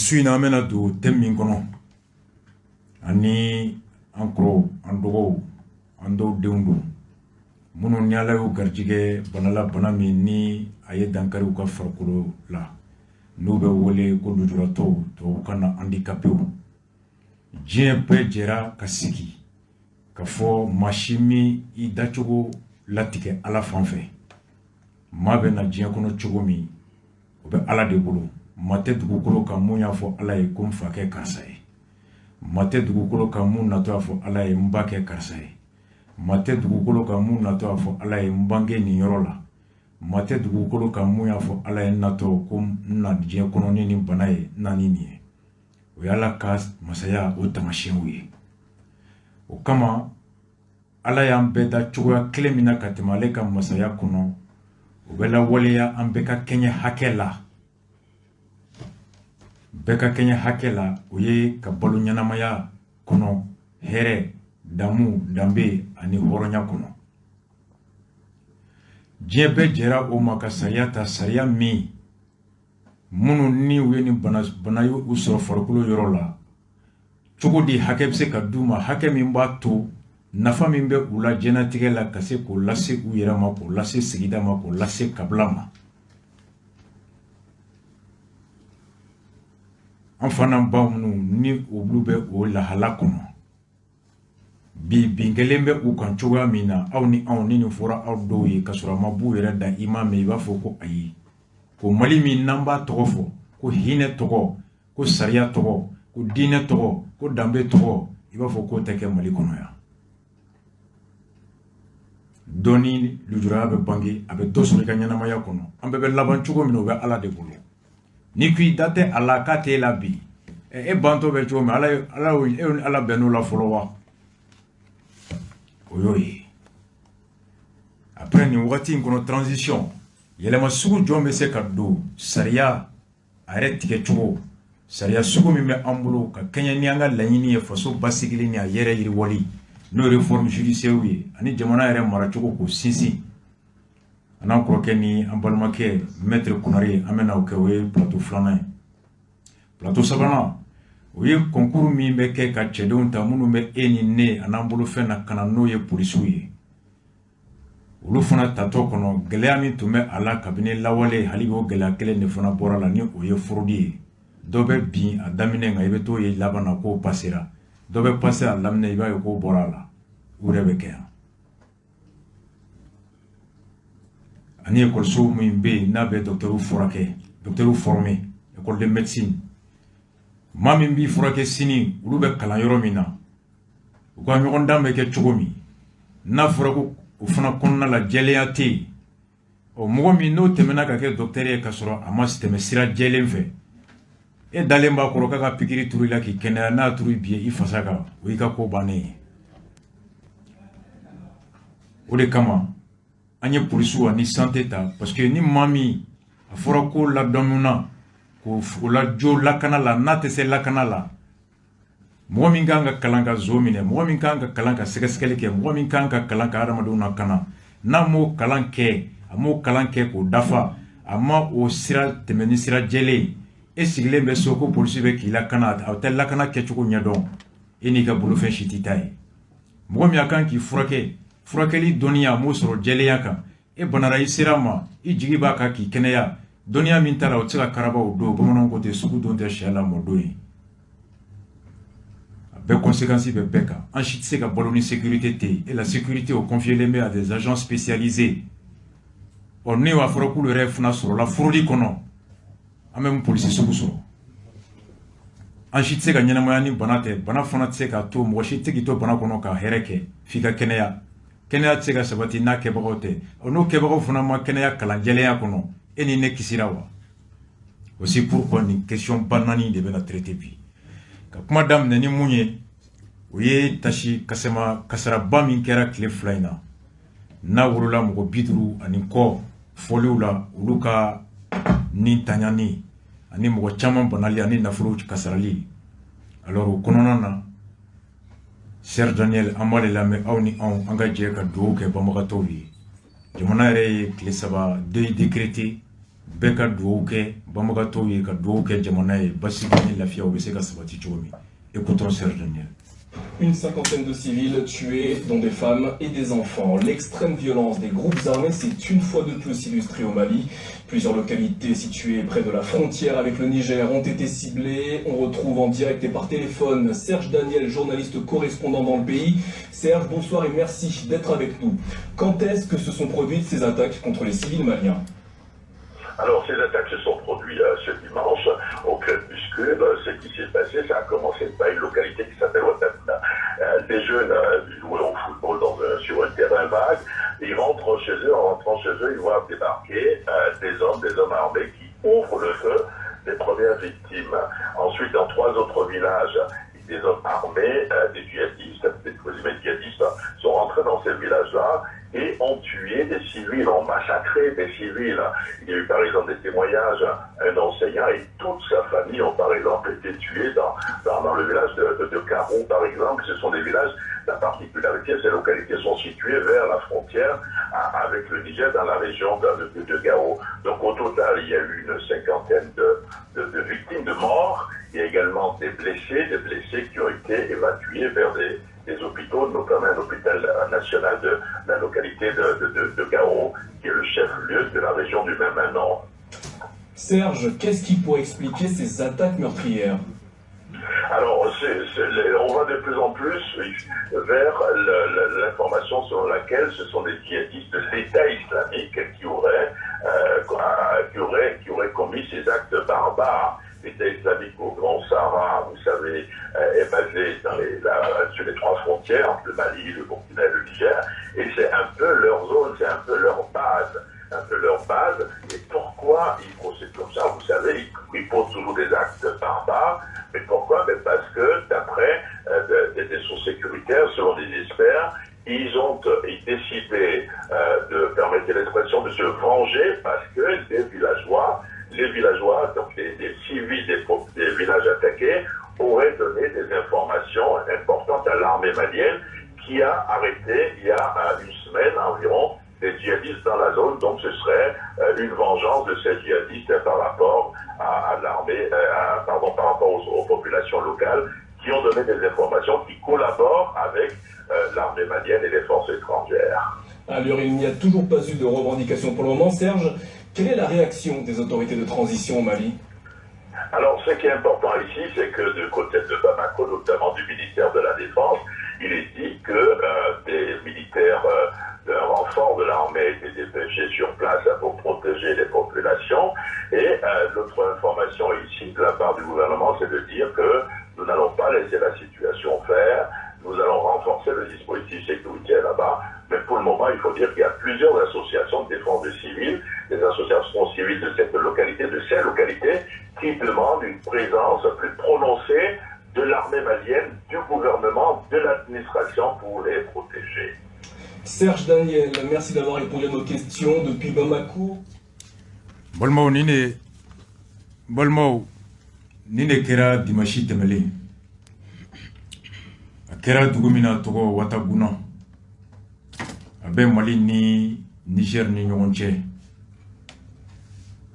Su in na, an bɛna don thème min kɔnɔ, ani an kɔrɔw, an dɔgɔw, an dɔw denw don, minnu ni Ala y'u garijɛgɛ bana la, bana min ni a ye dankari u ka farikolo la, n'u bɛ wele ko lujuratɔw, tubabukan na handicapéw. Diɲɛ bɛɛ jɛra ka sigi ka fɔ maa si min i dacogo latigɛ Ala fan fɛ. Maa bɛ na diɲɛ kɔnɔ cogo min, o bɛ Ala de bolo. Maa tɛ dugukolo kan mun y'a fɔ Ala ye ko n fa kɛ karisa ye. Maa tɛ dugukolo kan mun natɔ y'a fɔ Ala ye n ba kɛ karisa ye. Maa tɛ dugukolo kan mun natɔ y'a fɔ Ala ye n bange nin yɔrɔ la. Maa tɛ dugukolo kan mun y'a fɔ Ala ye n natɔ ko n na diɲɛ kɔnɔ ni nin bana ye, n na ni nin ye. O ye Ala ka masaya o taamasiyɛnw ye. O kama Ala y'an bɛɛ da cogoya kelen min na ka tɛmɛ ale ka masaya kɔnɔ, o bɛ lawaleya an bɛɛ ka kɛɲɛ hakɛ la. Bɛɛ ka kɛɲɛ hakɛ la, o ye ka balo ɲɛnamaya kɔnɔ, hɛrɛ, damu, danbe ani hɔrɔnya kɔnɔ. Diɲɛ bɛɛ jɛra o ma ka sariya ta, sariya min minnu ni u ye nin bana ye u sɔrɔ farikolo yɔrɔ la, cogo di hakɛ bɛ se ka d'u ma, hakɛ min b'a to nafa min bɛ u la diɲɛlatigɛ la ka se k'o lase u yɛrɛ ma, k'o lase sigida ma, k'o lase kabila ma. An fa n'an ba minnu ni olu bɛ o lahala kɔnɔ bi, bin kelen bɛ u kan cogoya min na, aw ni anw ni nin fɔra aw dɔw ye ka sɔrɔ a ma b'u yɛrɛ da, i m'a mɛn, i b'a fɔ ko ayi, ko Mali min n'an b'a tɔgɔ fɔ, ko hinɛ tɔgɔ, ko sariya tɔgɔ, ko diinɛ tɔgɔ, ko danbe tɔgɔ, i b'a fɔ k'o tɛ kɛ Mali kɔnɔ yan. Dɔ ni lujuraya bɛ bange, a bɛ dɔ sɔrɔ i ka ɲɛnamaya kɔnɔ. An bɛɛ bɛ laban cogo min na, o bɛ Ala de bolo. N'i ko i da tɛ a la k'a t'e la bi, e bantɔ bɛ cogo min, Ala e ni Ala bɛnn'o la fɔlɔ wa? O y'o ye. Après nin wagati in kɔnɔ, transition yɛlɛma sugu jɔn bɛ se ka don sariya a yɛrɛ tigɛ cogo, sariya sugu min bɛ an bolo ka kɛɲɛ ni an ka laɲini ye, faso basigili ni a yɛrɛ yiriwali, n'o ye réforme judiciaire ye, ani jamana yɛrɛ maracogo k'o sinsin. An n'an kɔrɔkɛ ni an balimakɛ maître Konare, an bɛna o kɛ, o ye plateau filanan ye. Plateau sabanan, o ye concours min bɛ kɛ ka cɛdenw ta minnu bɛ e ni ne a n'an bolofɛn na ka na n'o ye polisiw ye. Olu fana tatɔ kɔnɔ, gɛlɛya min tun bɛ a la kabini lawale, hali bi o gɛlɛya kelen de fana bɔra la, ni o ye fraude ye. Dɔ bɛ bin a daminɛ, nka i bɛ t'o ye laban na k'o passera. Dɔ bɛ passer a daminɛ, i b'a ye k'o bɔra a la. U yɛrɛ bɛ kɛ yan. Ani ekɔliso min bɛ yen n'a bɛ docteur furakɛ, docteur formé, école de médecine, maa min b'i furakɛ sini, olu bɛ kalan yɔrɔ min na, u ka ɲɔgɔndan bɛ kɛ cogo min, n'a fɔra ko o fana kɔnɔna la jɛlenya tɛ yen. Ɔ, mɔgɔ min n'o tɛmɛna ka kɛ docteur ye ka sɔrɔ a ma tɛmɛ sira jɛlen fɛ, e dalen b'a kɔrɔ k'a ka pikiri turu i la k'i kɛnɛya, n'a turu bi i fasa kan, o y'i ka ko bannen ye. O de kama an ye polisiw ani santé ta, parce que ni maa min a fɔra ko ladɔnna k'o lajɔ lakana la, n'a tɛ se lakana la, mɔgɔ min kan ka kalan ka zo minɛ, mɔgɔ min kan ka kalan ka sɛgɛsɛgɛli kɛ, mɔgɔ min kan ka kalan ka adamadenw lakana, n'a m'o kalan kɛ, a m'o kalan kɛ k'o dafa, a ma o sira tɛmɛ ni sira jɛlen ye, e sigilen bɛ so ko polisi bɛ k'i lakana, a tɛ lakana kɛcogo ɲɛdɔn, e n'i ka bolofɛn si t'i ta ye. Mɔgɔ min a kan k'i furakɛ, furakɛli dɔnniya a m'o sɔrɔ jɛlenya kan, e banara, i sera ma, i jigi b'a kan k'i kɛnɛya, dɔnniya min t'a la, o tɛ se ka karaba o don. Bamananw ko ten, sugu don tɛ sɛ la mɔ don ye. A bɛɛ conséquence bɛ bɛɛ kan. An si tɛ se ka balo ni sécurité tɛ yen, et la sécurité o confiélen bɛ à des agents spécialisés. Ɔ, ni a fɔra k'olu yɛrɛ fana sɔrɔla fraude kɔnɔ, an bɛ mun polisi sugu sɔrɔ? An si tɛ se ka ɲɛnamaya ni bana tɛ. Bana fana tɛ se k'a to mɔgɔ si tɛ k'i to bana kɔnɔ ka hɛrɛ kɛ f'i ka kɛnɛya. Kɛnɛya tɛ se ka sabati n'a kɛbagaw tɛ. Ɔ, n'o kɛbagaw fana ma kɛnɛya kalan jɛlenya kɔnɔ, e ni ne kisira wa? Aussi pourquoi nin question ba naani de bɛna traiter bi. Ka kuma daminɛ ni mun ye, o ye tasi kasama kasaraba min kɛra tile 2 in na, n'a wolola mɔgɔ 50 ani kɔ fɔliw la, olu ka ni taɲani ani mɔgɔ caman banali ani nafolo kasarali. Alors o kɔnɔna na, Serge Daniel, an b'ale lamɛn, aw ni anw, an ka jɛ ka dugawu kɛ banbagatɔw ye. Jamana yɛrɛ ye tile 3 deuil décrété. Bɛɛ ka dugawu kɛ banbagatɔw ye, ka dugawu kɛ jamana ye, basigi ni lafiya u bɛ se ka sabati cogo min. Écoutons Serge Daniel. Une cinquantaine de civils tués, dont des femmes et des enfants. L'extrême violence des groupes armés s'est une fois de plus illustrée au Mali. Plusieurs localités situées près de la frontière avec le Niger ont été ciblées. On retrouve en direct et par téléphone Serge Daniel, journaliste correspondant dans le pays. Serge, bonsoir et merci d'être avec nous. Quand est-ce que se sont produites ces attaques contre les civils maliens? Alors, ces attaques se sont produites ce dimanche au crépuscule. Ce qui s'est passé, ça a commencé par une localité qui s'appelle Ouatagouna. Des jeunes jouaient au football sur un terrain vague. Ils rentrent chez eux. En rentrant chez eux, ils voient débarquer des hommes armés qui ouvrent le feu des premières victimes. Ensuite, dans trois autres villages, des hommes armés, des djihadistes, des présumés djihadistes, sont rentrés dans ces villages-là et ont tué des civils, ont massacré des civils. Il y a eu par exemple des témoignages, un enseignant et toute sa famille ont par exemple été tués dans le village de Karou, par exemple. Ce sont des villages, la particularité, ces localités sont situées vers la frontière avec le Niger, dans la région de Gao. Donc au total, il y a eu une cinquantaine de victimes, de morts. Il y a également des blessés qui ont été évacués vers des hôpitaux, notamment un hôpital national de la localité de Gao, qui est le chef-lieu de la région du même nom. Serge, qu'est-ce qui pourrait expliquer ces attaques meurtrières? Alors, on va de plus en plus vers l'information selon laquelle ce sont des djihadistes de l'État islamique qui auraient commis ces actes barbares. L'État islamique au Grand Sahara, vous savez, est basé sur les trois frontières, entre le Mali, le Burkina et le Niger, et c'est un peu leur zone, c'est un peu leur base. Et pourquoi ils procèdent comme ça? Vous savez, ils posent toujours des actes barbares, mais pourquoi? Mais parce que, d'après des sources sécuritaires, selon des experts, ils ont décidé de, permettre l'expression, de se venger parce que les villageois, donc les civils des villages attaqués, auraient donné des informations importantes à l'armée malienne qui a arrêté, il y a une semaine environ, des djihadistes dans la zone. Donc ce serait une vengeance de ces djihadistes par rapport à l'armée, par rapport aux populations locales qui ont donné des informations, qui collaborent avec l'armée malienne et les forces étrangères. Alors il n'y a toujours pas eu de revendication pour le moment. Serge, quelle est la réaction des autorités de transition au Mali? Alors, ce qui est important ici, c'est que du côté de Bamako, notamment du ministère de la Défense, il est dit que des militaires d'un renfort de l'armée étaient dépêchés sur place pour protéger les populations. Et l'autre information ici de la part du gouvernement, c'est de dire que nous n'allons pas laisser la situation faire, nous allons renforcer le dispositif sécuritaire là-bas. Mais pour le moment, il faut dire qu'il y a plusieurs associations de défense des civils, des associations civiles de cette localité, de ces localités, qui demandent une présence plus prononcée de l'armée malienne, du gouvernement, de l'administration pour les protéger. Serge Daniel, merci d'avoir répondu à nos questions depuis Bamako. Balimaw, nin de balimaw, nin de kɛra dimanche tɛmɛlen. A kɛra dugu min na tɔgɔ Ouatagouna. A bɛ Mali ni Niger ni ɲɔgɔn cɛ.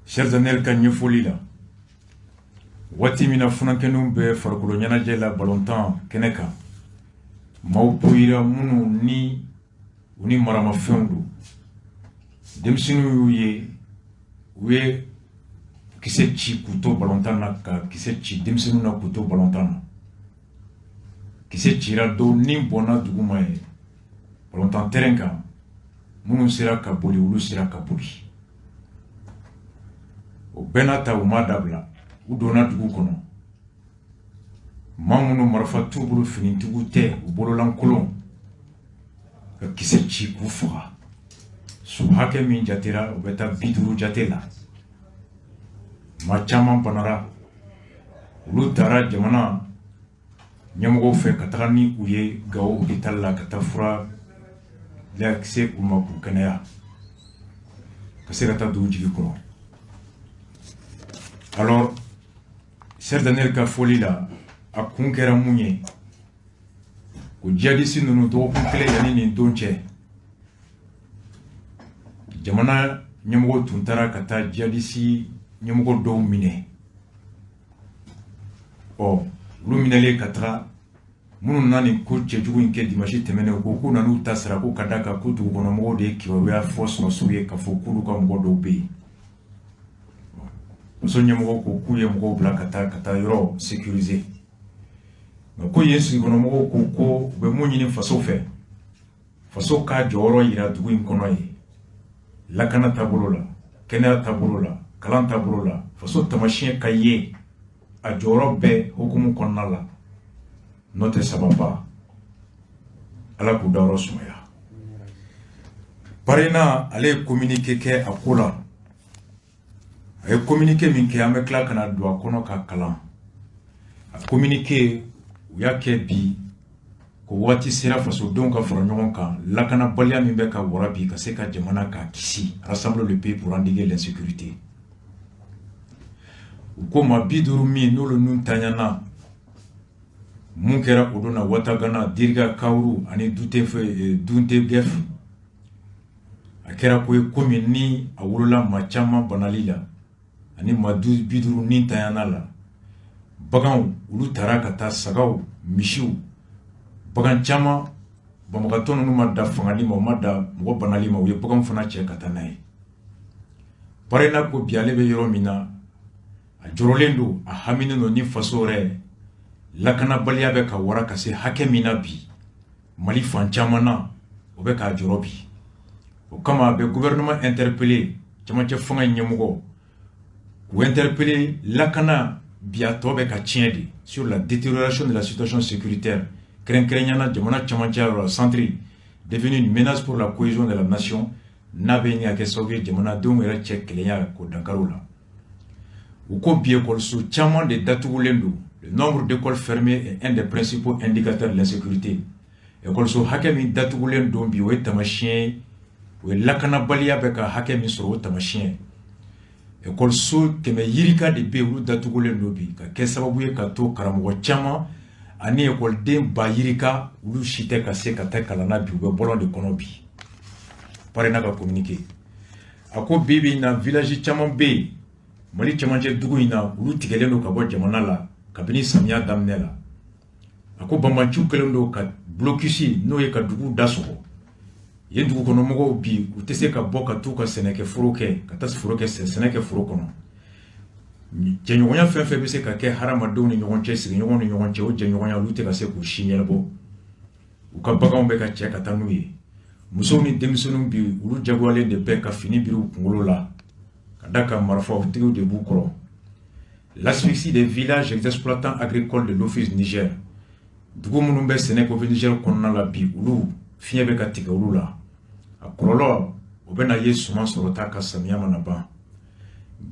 Serge Daniel ka ɲɛfɔli la, waati min na funankɛninw bɛ farikolo ɲɛnajɛ la balontan kɛnɛ kan, maaw boyira minnu ni u ni maramafɛnw don. Denmisɛnninw y'u ye, u ye kisɛ ci k'u to balontan na, ka kisɛ ci denmisɛnninw na k'u to balontan na. Kisɛ cira dɔw ni bɔnna duguma ye balontan terrain kan, minnu sera ka boli, olu sera ka boli. O bɛɛ n'a ta, u m'a dabila, u donna dugu kɔnɔ. Maa minnu marifa t'u bolo, finitigiw tɛ, u bololankolon, ka kisɛ ci k'u faga. Su hakɛ min jatera, u bɛ taa 50 jate la. Maa caman banara, olu taara jamana ɲɛmɔgɔw fɛ ka taga ni u ye Gao hôpital la, ka taa fura lase u ma k'u kɛnɛya, ka se ka taa dugu jigi kɔrɔ. Alors, Serge Daniel ka fɔli la, a kun kɛra mun ye? Ko djihadiste ninnu dɔgɔkun kelen yanni nin don cɛ, jamana Ɲɛmɔgɔw tun taara ka taa jihadisi ɲɛmɔgɔ dɔw minɛ. Ɔ, olu minɛlen ka taga, minnu nana nin ko cɛjugu in kɛ dimanche tɛmɛnen, ko k'u nan'u ta sara, ko ka da kan ko dugukɔnɔmɔgɔw de ye kibaruya fɔ sɔrɔsiw ye k'a fɔ k'olu ka mɔgɔ dɔw bɛ yen. Muso ɲɛmɔgɔw ko k'u ye mɔgɔw bila ka taa yɔrɔ sécuriser, nka ko yen sigikɔnɔmɔgɔw ko ko u bɛ mun ɲini faso fɛ, faso k'a jɔyɔrɔ yira dugu in kɔnɔ yen, lakana taabolo la, kɛnɛya taabolo la, kalan taabolo la, faso tamasiyɛn ka ye a jɔyɔrɔ bɛɛ hukumu kɔnɔna la. N'o tɛ sababa, Ala k'u dayɔrɔ sumaya. PARENA, ale ye communiqué kɛ a ko la. A ye communiqué min kɛ, an bɛ tila ka na don a kɔnɔ ka kalan. A communiqué, u y'a kɛ bi ko waati sera fasodenw ka fara ɲɔgɔn kan, lakanabaliya min bɛ ka wara bi, ka se ka jamana k'a kisi, rassembler le pays pour endiguer l'insécurité. U ko maa 50 min n'olu nun taɲana, mun kɛra o don na Watagana, Diriga, Kawuru ani Duntegef, a kɛra ko ye komi ni a wolola maa caman banali la ani maa 50 ni taɲana la. Baganw, olu taara ka taa sagaw, misiw, bagan caman. Banbagatɔ ninnu ma da fangali ma, u ma da mɔgɔ banali ma, u ye baganw fana cɛ ka taa n'a ye. PARENA ko bi ale bɛ yɔrɔ min na, a jɔrɔlen don, a haminen don ni faso yɛrɛ lakanabaliya bɛ ka wara ka se hakɛ min na bi Mali fan caman na, o bɛ k'a jɔrɔ bi. O kama, a bɛ gouvernement interpellé, camancɛ fanga ɲɛmɔgɔ k'u interpellé lakana bi a tɔ bɛ ka tiɲɛ de, sur la détérioration de la situation sécuritaire, kɛrɛnkɛrɛnnenya la jamana camancɛ yɔrɔ centre, devenu une menace pour la cohésion de la nation, n'a bɛ ɲini ka kɛ sababu ye jamanadenw yɛrɛ cɛ kelenya k'o dankari o la. U ko bi ekɔliso caman de datugulen don. Le nombre d'écoles fermées est un des principaux indicateurs de l'insécurité. Ekɔliso hakɛ min datugulen don bi, o ye taamasiyɛn ye, o ye lakanabaliya bɛ ka hakɛ min sɔrɔ, o taamasiyɛn. Ekɔliso 100 yirika de bɛ yen, olu datugulen don bi, ka kɛ sababu ye ka to karamɔgɔ caman ani ekɔliden ba yirika, olu si tɛ ka se ka taa kalan na bi, u bɛ bɔlɔn de kɔnɔ bi. PARENA ka communiqué, a ko bi bi in na, village caman bɛ yen Mali cɛmancɛ dugu in na, olu tigɛlen don ka bɔ jamana la kabini samiya daminɛ la. A ko banbanciw kɛlen don ka blocus, n'o ye ka dugu da sɔgɔ. Yen dugukɔnɔmɔgɔw bi, u tɛ se ka bɔ ka t'u ka sɛnɛkɛ foro kɛ, ka taa foro kɛ, sɛnɛ kɛ foro kɔnɔ. Jɛɲɔgɔnya fɛn fɛn bɛ se ka kɛ hadamadenw ni ɲɔgɔn cɛ, sigiɲɔgɔnw ni ɲɔgɔn cɛ, o jɛɲɔgɔnya, olu tɛ ka se k'u si ɲɛnabɔ. U ka baganw bɛ ka cɛ ka taa n'u ye. Musow ni denmisɛnninw bi, olu jagoyalen de bɛ ka fini biri u kunkolo la, ka da kan marifatigiw de b'u kɔrɔ. L'asphyxie des villages exploitants agricoles de l'Office Niger, dugu minnu bɛ sɛnɛ kɛ Niger kɔnɔna la bi, olu fiɲɛ bɛ ka tigɛ olu la. A kɔlɔlɔ, o bɛ na ye suman sɔrɔta ka samiya mana ban.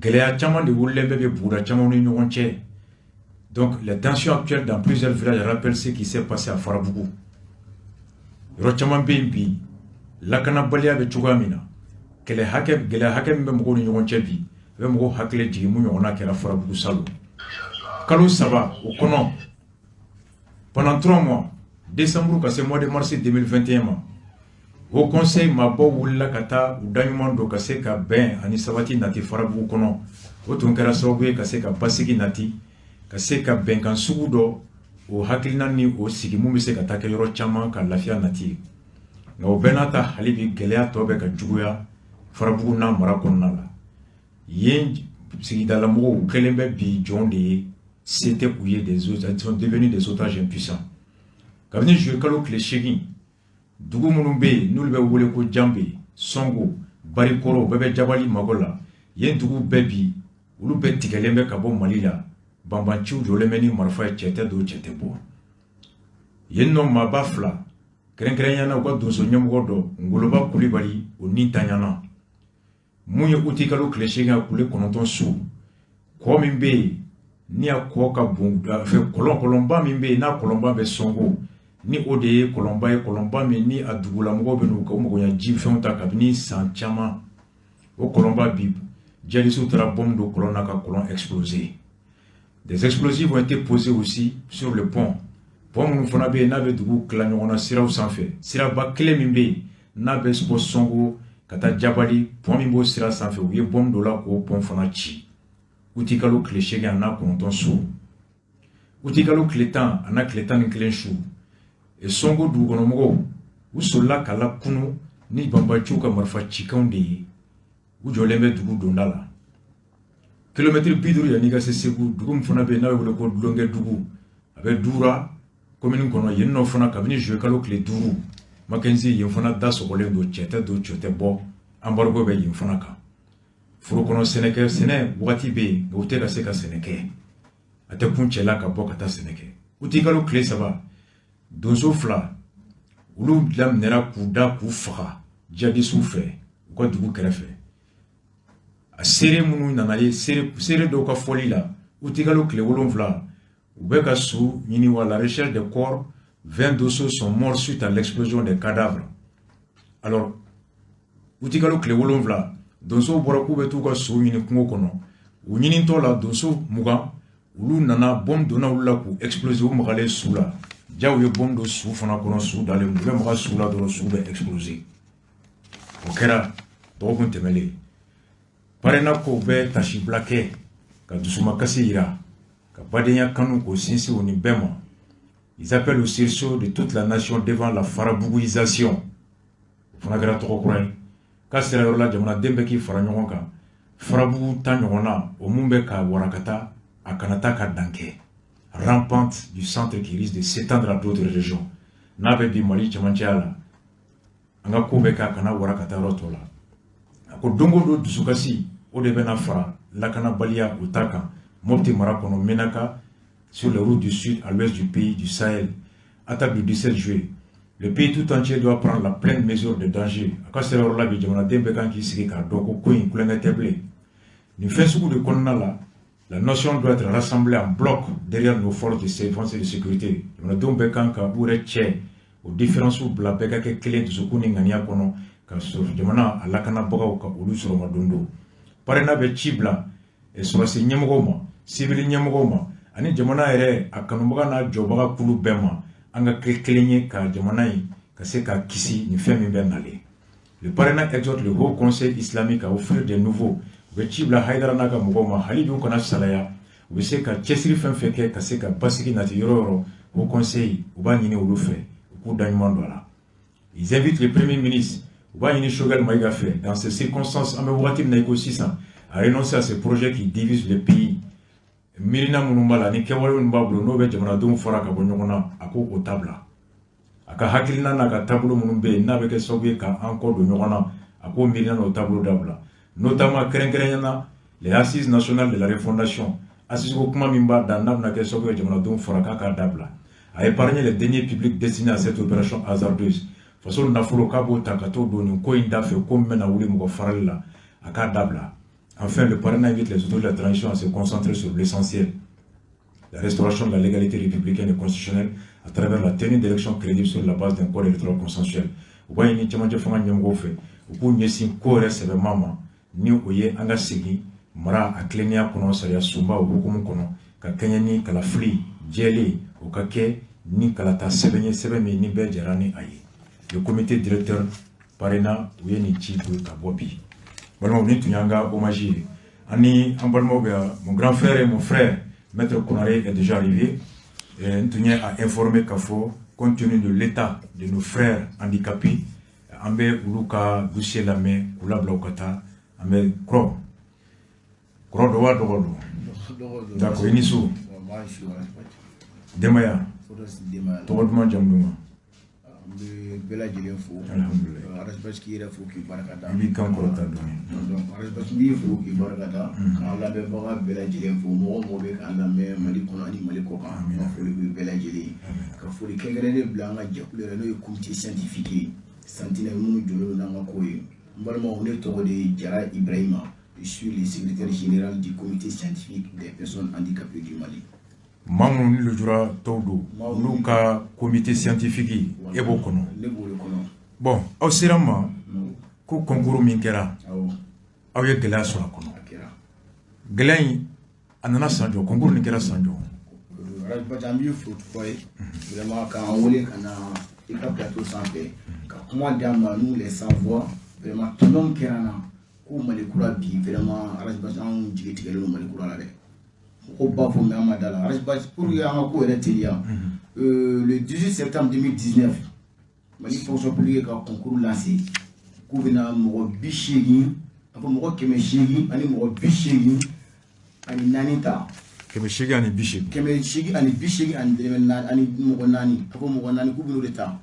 Gɛlɛya caman de wulilen bɛ buguda caman ni ɲɔgɔn cɛ. Donc les tensions actuelles dans plusieurs villages rappellent ce qui s'est passé à Farabougou. Yɔrɔ caman bɛ yen bi, lakanabaliya bɛ cogoya min na, kɛlɛ hakɛ, gɛlɛya hakɛ min bɛ mɔgɔw ni ɲɔgɔn cɛ bi, a bɛ mɔgɔw hakili jigin mun ɲɔgɔnna kɛra Farabugu salon. Kalo 3 o kɔnɔ, pendant 3 mois, décembre ka se mois de mars 2021 ma, Haut Conseil maabaw wulila ka taa u daɲuman don ka se ka bɛn ani sabati nati Farabugu kɔnɔ. O tun kɛra sababu ye ka se ka basigi nati, ka se ka bɛnkan sugu dɔ, o hakilina ni o sigi mun bɛ se ka taa kɛ yɔrɔ caman ka lafiya nati. Nka o bɛɛ n'a ta, hali bi gɛlɛya tɔ bɛ ka juguya Farabugu n'a mara kɔnɔna la. Yen sigidalamɔgɔw kɛlen bɛ bi jɔn de ye, se tɛ u ye, des ils sont devenus des otages impuissants. Kabini juillet kalo tile 8, dugu minnu bɛ yen n'olu bɛ wele ko Janbe, Sɔngo, Barikɔrɔ, bɛɛ bɛ Jabali mago la. Yen dugu bɛɛ bi, olu bɛɛ tigɛlen bɛ ka bɔ Mali la. Banbanciw jɔlen bɛ ni marifa ye, cɛ tɛ don, cɛ tɛ bɔ yen nɔ. Maaba fila, kɛrɛnkɛrɛnnenya la u ka donso ɲɛmɔgɔ dɔ, Ngoloba Kulibali, o ni tanyana. Mun ye uti kalo tile 8 a kule 9 su, kɔ min bɛ yen ni a kɔ ka bon fɛ, kɔlɔn, kɔlɔnba min bɛ yen n'a kɔlɔnba bɛ Sɔngo, ni o de ye kɔlɔnba ye, kɔlɔnba min ni a dugulamɔgɔw bɛ n'u ka magoɲɛ ji fɛnw ta kabini san caman, o kɔlɔnba bi, djihadistes taara bombe don kɔlɔn na ka kɔlɔn exploser. Des explosifs ont été posés aussi sur le pont. Pont minnu fana bɛ yen n'a bɛ dugu tila ɲɔgɔn na siraw sanfɛ, siraba kelen min bɛ yen n'a bɛ bɔ Sɔngo ka taa ka taa Jabali, pont min b'o sira sanfɛ, u ye bombe dɔ la k'o pont fana ci. Utikalo tile 8 a n'a 9 su, utikalo tile 10 a n'a tile 11 su, Sɔngo dugukɔnɔmɔgɔw u solila ka lakunu ni banbaciw ka marifa cikanw de ye. U jɔlen bɛ dugu donda la, kilomɛtiri 50 yanni i ka se Segu. Dugu min fana bɛ yen n'a bɛ wele ko Dulonkɛ dugu, a bɛ Dura commune kɔnɔ. Yen nɔ fana, kabini juillet kalo tile 5, Mackenzie, yen fana da sɔgɔlen don, cɛ tɛ don, cɛ tɛ bɔ, embargo bɛ yen fana kan. Foro kɔnɔ sɛnɛkɛ, sɛnɛ wagati bɛ yen, nka u tɛ ka se ka sɛnɛ kɛ, a tɛ kun cɛ la ka bɔ ka taa sɛnɛ kɛ. Utikalo tile 3, donso 2, olu daminɛra k'u da k'u faga jihadisiw fɛ u ka dugu kɛrɛfɛ. A seere minnu nana ye, seere dɔw ka fɔli la, utikalo tile 7, u bɛ ka su ɲini wa la recherche des corps, 20 dossiers sont morts suite à l'explosion des cadavres. Alors, utikalo tile 7, donsow bɔra k'u bɛ t'u ka sow ɲini kungo kɔnɔ. U ɲinitɔ la, donso 20, olu nana, bombe donna olu la k'u exploser. U magalen su la, jaw ye bombe don su fana kɔnɔ, su dalen, u bɛ maga su la dɔrɔn, su bɛ exploser. O kɛra dɔgɔkun tɛmɛlen. PARENA ko bɛ tasibila kɛ ka dusumakasi yira, ka badenya kanu k'o sinsin u ni bɛɛ ma. Ils appellent au sursaut de toute la nation devant la farabouguisation. O fana kɛra tɔgɔ kura ye. K'a sera yɔrɔ la, jamanaden bɛɛ k'i fara ɲɔgɔn kan, farabugu ta ɲɔgɔn na, o mun bɛ ka warakata, a kana taa ka dan kɛ rampante du centre qui risque de s'étendre à d'autres régions. N'a bɛ bi Mali cɛmancɛya la, an ka ko bɛ kɛ a kana wara ka taa yɔrɔ tɔ la. A ko don o don dusukasi o de bɛna fara lakanabaliya o ta kan Mopti mara kɔnɔ, Menaka, sur les routes du sud à l'ouest du pays du Sahel. Attaque du 17 juillet. Le pays tout entier doit prendre la pleine mesure de danger. A ka sera yɔrɔ la bi, jamanaden bɛɛ kan k'i sigi k'a dɔn ko ko in kulonkɛ tɛ bilen. Nin fɛn sugu de kɔnɔna la, la nation doit être rassemblée en bloc derrière nos forces de défense et de sécurité. Jamanadenw bɛɛ kan ka u yɛrɛ cɛ o différence bila, bɛɛ ka kɛ kelen dusukun ni ŋaniya kɔnɔ ka sɔrɔ jamana a lakanabagaw ka olu sɔrɔma don don. PARENA bɛ ci bila sɔrɔsi ɲɛmɔgɔw ma, civil ɲɛmɔgɔw ma, ani jamana yɛrɛ a kanubaga n'a jɔbaga kulu bɛɛ ma, an ka kɛ kelen ye ka jamana in ka se ka kisi nin fɛn min bɛ nalen. Le PARENA exhorte le Haut Conseil islamique à offrir des nouveaux. U bɛ ci bila Hayidara n'a ka mɔgɔw ma, hali bi u kana salaya, u bɛ se ka cɛsiri fɛn fɛn kɛ ka se ka basigi nati yɔrɔ o yɔrɔ. Haut Conseil, u b'a ɲini olu fɛ u k'u da ɲuman don a la. Ils invitent le Premier ministre, u b'a ɲini Choguel Maïga fɛ, dans ces circonstances, an bɛ wagati min na i ko sisan, à renoncer à ces projets qui divisent le pays. Miirina minnu b'a la ni kɛwale minnu b'a bolo, n'o bɛ jamanadenw fara ka bɔ ɲɔgɔn na, a ko o tabila. A ka hakilina n'a ka taabolo minnu bɛ yen, n'a bɛ kɛ sababu ye k'an kɔ don ɲɔgɔn na, a k'o miirina n'o taabolo dabila, notamment kɛrɛnkɛrɛnnenya na les assises nationales de la refondation. Assises ko kuma min b'a da, n'a bɛna kɛ sababu ye jamanadenw fara, k'a k'a dabila. A épargné les deniers publics destinés à cette opération hasardeuse. Faso nafolo, k'a b'o ta ka t'o don nin ko in da fɛ, ko min bɛna wuli mɔgɔ farali la, a k'a dabila. Enfin, le PARENA invite les autorités de la transition à se concentrer sur l'essentiel, la restauration de la légalité républicaine et constitutionnelle à travers la tenue d'élections crédibles sur la base d'un code électoral consensuel. U b'a ɲini cɛmancɛ fanga ɲɛmɔgɔw fɛ, u k'u ɲɛsin ko yɛrɛ sɛbɛma ma, ni o ye an ka segin mara a tilennenya kɔnɔ, sariya sunba o hukumu kɔnɔ, ka kɛɲɛ ni kalafili jɛlen, o ka kɛ ni kalata sɛbɛn ye, sɛbɛn min ni bɛɛ jɛra ni a ye. Le comité directeur PARENA, u ye nin ci ka bɔ bi. Balimaw, ni tun y'an ka hommage ye ani an balimaw bɛ. Mon grand frère et mon frère, Maître Konaré, est déjà arrivé. N tun ye a informé k'a fɔ, compte tenu de l'état de nos frères handicapés, an bɛ olu ka dossier lamɛn k'u labila u ka taa. An bɛ kɔrɔ kɔrɔ dɔ wa dɔgɔ don. D'accord, i ni su, denbaya, tɔgɔ duman, jamu duman? N bɛ bɛɛ lajɛlen fo. Alhamdulilayi. Arasibasi, k'i yɛrɛ fo k'i barika da. I b'i kan kɔrɔta dɔɔni. Donc Arasibasi, n b'i fo k'i barika da, k'an lamɛnbaga bɛɛ lajɛlen fo, mɔgɔ o mɔgɔ bɛ k'an lamɛn Mali kɔnɔ ani Mali kɔ kan, n ka foli bɛ bɛɛ lajɛlen ye. Ka foli kɛrɛnkɛrɛnnen bila an ka jɛkulu yɛrɛ, n'o ye comité scientifique ye, Sentinelle, minnu jɔlen don n'an ka ko ye. N balimaw, ne tɔgɔ de ye Jara Ibrahima, je suis le secrétaire général du comité scientifique des personnes handicapées du Mali. Maa minnu ni lujuratɔw don, olu ka comité scientifique, e b'o kɔnɔ? Ne b'o de kɔnɔ. Bon, aw sera n ma ko concours min kɛra, aw ye gɛlɛya sɔrɔ a kɔnɔ. A kɛra. Gɛlɛya in, a nana san jɔ? Concours nin kɛra san jɔ? Arasibasi, an b'i fo tuguni ye vraiment k'an wele ka na i ka plateau sanfɛ ka kuma d'an ma, nous les sans voix. Vraiment tɔɲɔgɔn kɛra n na ko Mali kura bi, vraiment Ras Bath, anw jigi tigɛlen don Mali kura la dɛ. Mɔgɔw b'a fɔ mais an ma da la. Ras Bath, pour que an ka ko yɛrɛ teliya, le 18 septembre 2019, Mali fonction publique ka concours lancé k'u bɛna mɔgɔ 80, a fɔ mɔgɔ 884 ta. 880. 880 ani mɔgɔ naani, a fɔ mɔgɔ naani, k'u bɛn'o de ta.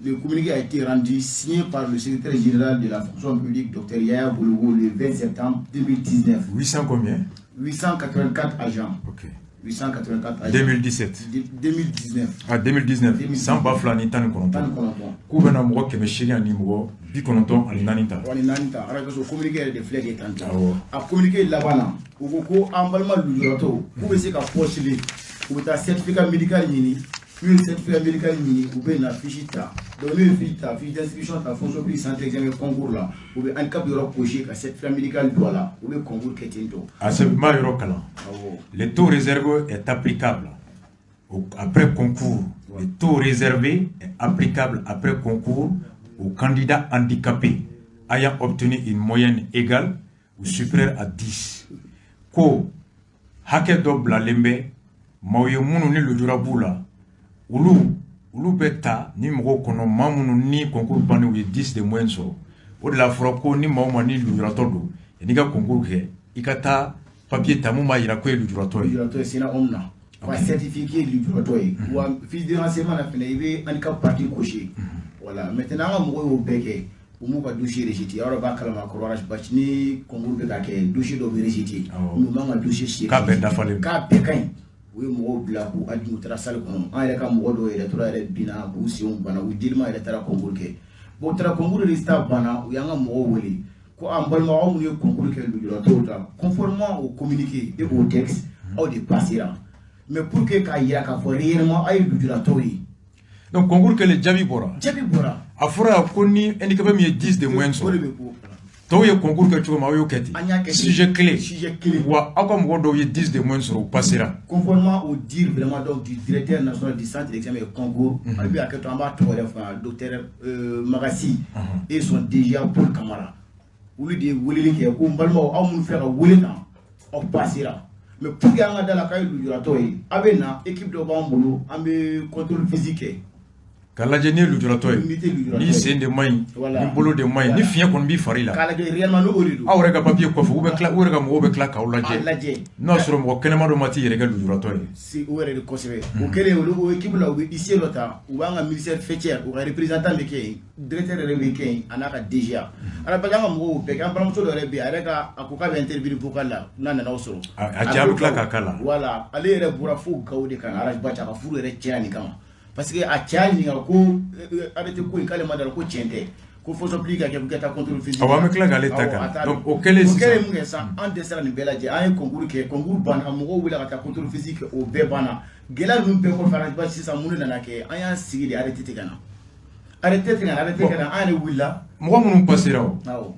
Le communiqué a été rendu, signé par le secrétaire général de la fonction publique, Dr Yaya Bologo, le 20 septembre 2019. 800 combien? 884 agents. Ok. 884 agents. 2017. 2019. Ah, 2019. San 2019. 19. K'u bɛna mɔgɔ 800 ani mɔgɔ 94 ta. Ani naani ta. Arajo communiqué yɛrɛ de filɛ k'e tan ta. Awɔ. A communiqué laban na, u ko ko an balima lujuratɔw k'u bɛ se ka postuler, u bɛ taa certificat médical ɲini. N'u ye certificat médical ɲini, u bɛ na fiche ta. Donc n'u ye fiche ta, fiche d'inscription ta, fonction publique centre d'examen concours la, u bɛ handicap yɔrɔ cocher ka certificat médical don a la, u bɛ concours kɛ ten tɔ. A sɛbɛn b'a yɔrɔ kalan. Awɔ. Le taux réservé est applicable après concours. Le taux réservé est applicable après concours aux candidats handicapés ayant obtenu une moyenne égale ou supérieure à 10. Ko hakɛ dɔ bilalen bɛ maaw ye minnu ni lujura b'u la, olu bɛ ta ni mɔgɔw kɔnɔ, maa minnu ni concours bannen u ye 10 de moyenne sɔrɔ. O de la fɔra ko ni maa o maa ni lujuratɔ don, n'i ka concours kɛ, i ka taa papier ta mun b'a yira ko e ye lujuratɔ ye. Lujuratɔ ye CNAOM na. Wa certifié k'i ye lujuratɔ ye. Wa fiche de renseignement na fɛnɛ, i bɛ handicap partie cocher. Voilà, maintenant an ka mɔgɔw y'o bɛɛ kɛ, u m'u ka dossier rejeté. Aw yɛrɛ b'a kalama kɔrɔ, Ras Bath, ni concours bɛ ka kɛ, dossier dɔw bɛ rejeté. Mais u m'an ka dossier si K'a bɛɛ dafalen don. K'a bɛɛ ka ɲi. U ye mɔgɔw bila k'u admis, u taara salle kɔnɔ. An yɛrɛ ka mɔgɔ dɔw yɛrɛ tora yɛrɛ binna k'u senw banna, u jeliman yɛrɛ taara concours kɛ. Bon, u taara concours résultat banna, u y'an ka mɔgɔw wele ko an balima, aw minnu ye concours kɛ lujuratɔw ta, conformément au communiqué et au texte, aw de passera. Mais pour que k'a yira k'a fɔ réellement aw ye lujuratɔw ye. Donc concours kɛlen, jaabi bɔra. Jaabi bɔra. A fɔra yan ko ni handicapé min ye 10 de moyenne O de sɔrɔ, bɛ bɔ. tɔw ye concours kɛ cogo min, aw y'o kɛ ten. An y'a kɛ ten. Sujet clé. Sujet clé. Wa aw ka mɔgɔ dɔw ye 10 de moyenne sɔrɔ, u passera. Conformément au dire vraiment donc du directeur national du centre d'examen et concours, ale bɛ hakɛ to, an b'a tɔgɔ yɛrɛ fɔ, docteur Magassi et son DGA Paul Kamara. Olu de ye weleli kɛ ko n balimaw, aw minnu filɛ ka wele tan, aw passera. Mais pour que an ka da la k'a ye lujuratɔ ye, a bɛ na, équipe dɔ b'an bolo, an bɛ contrôle physique kɛ. K'a lajɛ n'i ye lujuratɔ ye. N'i tɛ lujuratɔ N'i ye. sen de man ɲi, Voilà. ni bolo de man ɲi, ni fiɲɛ kɔni b'i fari la. K'a lajɛ réellement n'o de don. Aw yɛrɛ ka papier kɔfɛ, u bɛ tila, u yɛrɛ ka mɔgɔw bɛ tila k'aw A lajɛ. lajɛ. N'o y'a sɔrɔ mɔgɔ kɛnɛma dɔ ma t'i yɛrɛ kɛ lujuratɔ ye. Si o yɛrɛ de kosɛbɛ. O kɛlen, olu o équipe la, u bɛ huissier dɔ ta, u b'an ka ministère faîtière, u ka représentant bɛ kɛ yen, directeur yɛrɛ bɛ kɛ yen, a n'a ka DGA. Ala parce que an ka mɔgɔw bɛɛ kɛ, an balimamuso dɔ yɛrɛ bɛ yen, a yɛrɛ ka a ko k'a bɛ intervenir vocal la, n'a nana o sɔrɔ. A cɛ, a bɛ tila k'a k'a la. Voilà, ale yɛrɛ bɔra fo Gawo de ka na Ras Bath, a ka furu yɛrɛ tiɲɛna nin kama. Parce que a cɛ y'a ɲininka ko arrêté ko in, k'ale ma da la ko tiɲɛ tɛ. Ko fonction publique ka kɛ ko ka taa contrôle physique. Awɔ, an bɛ tila k'ale ta Awɔ, k'a la. a t'a Donc, dɔn. o kɛlen O sisan. kɛlen mun kɛ sisan, an dɛsɛra nin bɛɛ lajɛ, an ye concours kɛ, concours banna, ka mɔgɔw wele ka taa contrôle physique kɛ, o bɛɛ banna. Gɛlɛya ninnu bɛɛ kɔfɛ, Ras Bath, sisan mun de nana kɛ? An y'an sigi de, arrêté tɛ ka na. Arrêté tɛ ka na, arrêté ka na, an yɛrɛ wulila. Mɔgɔ minnu passera o, Awɔ.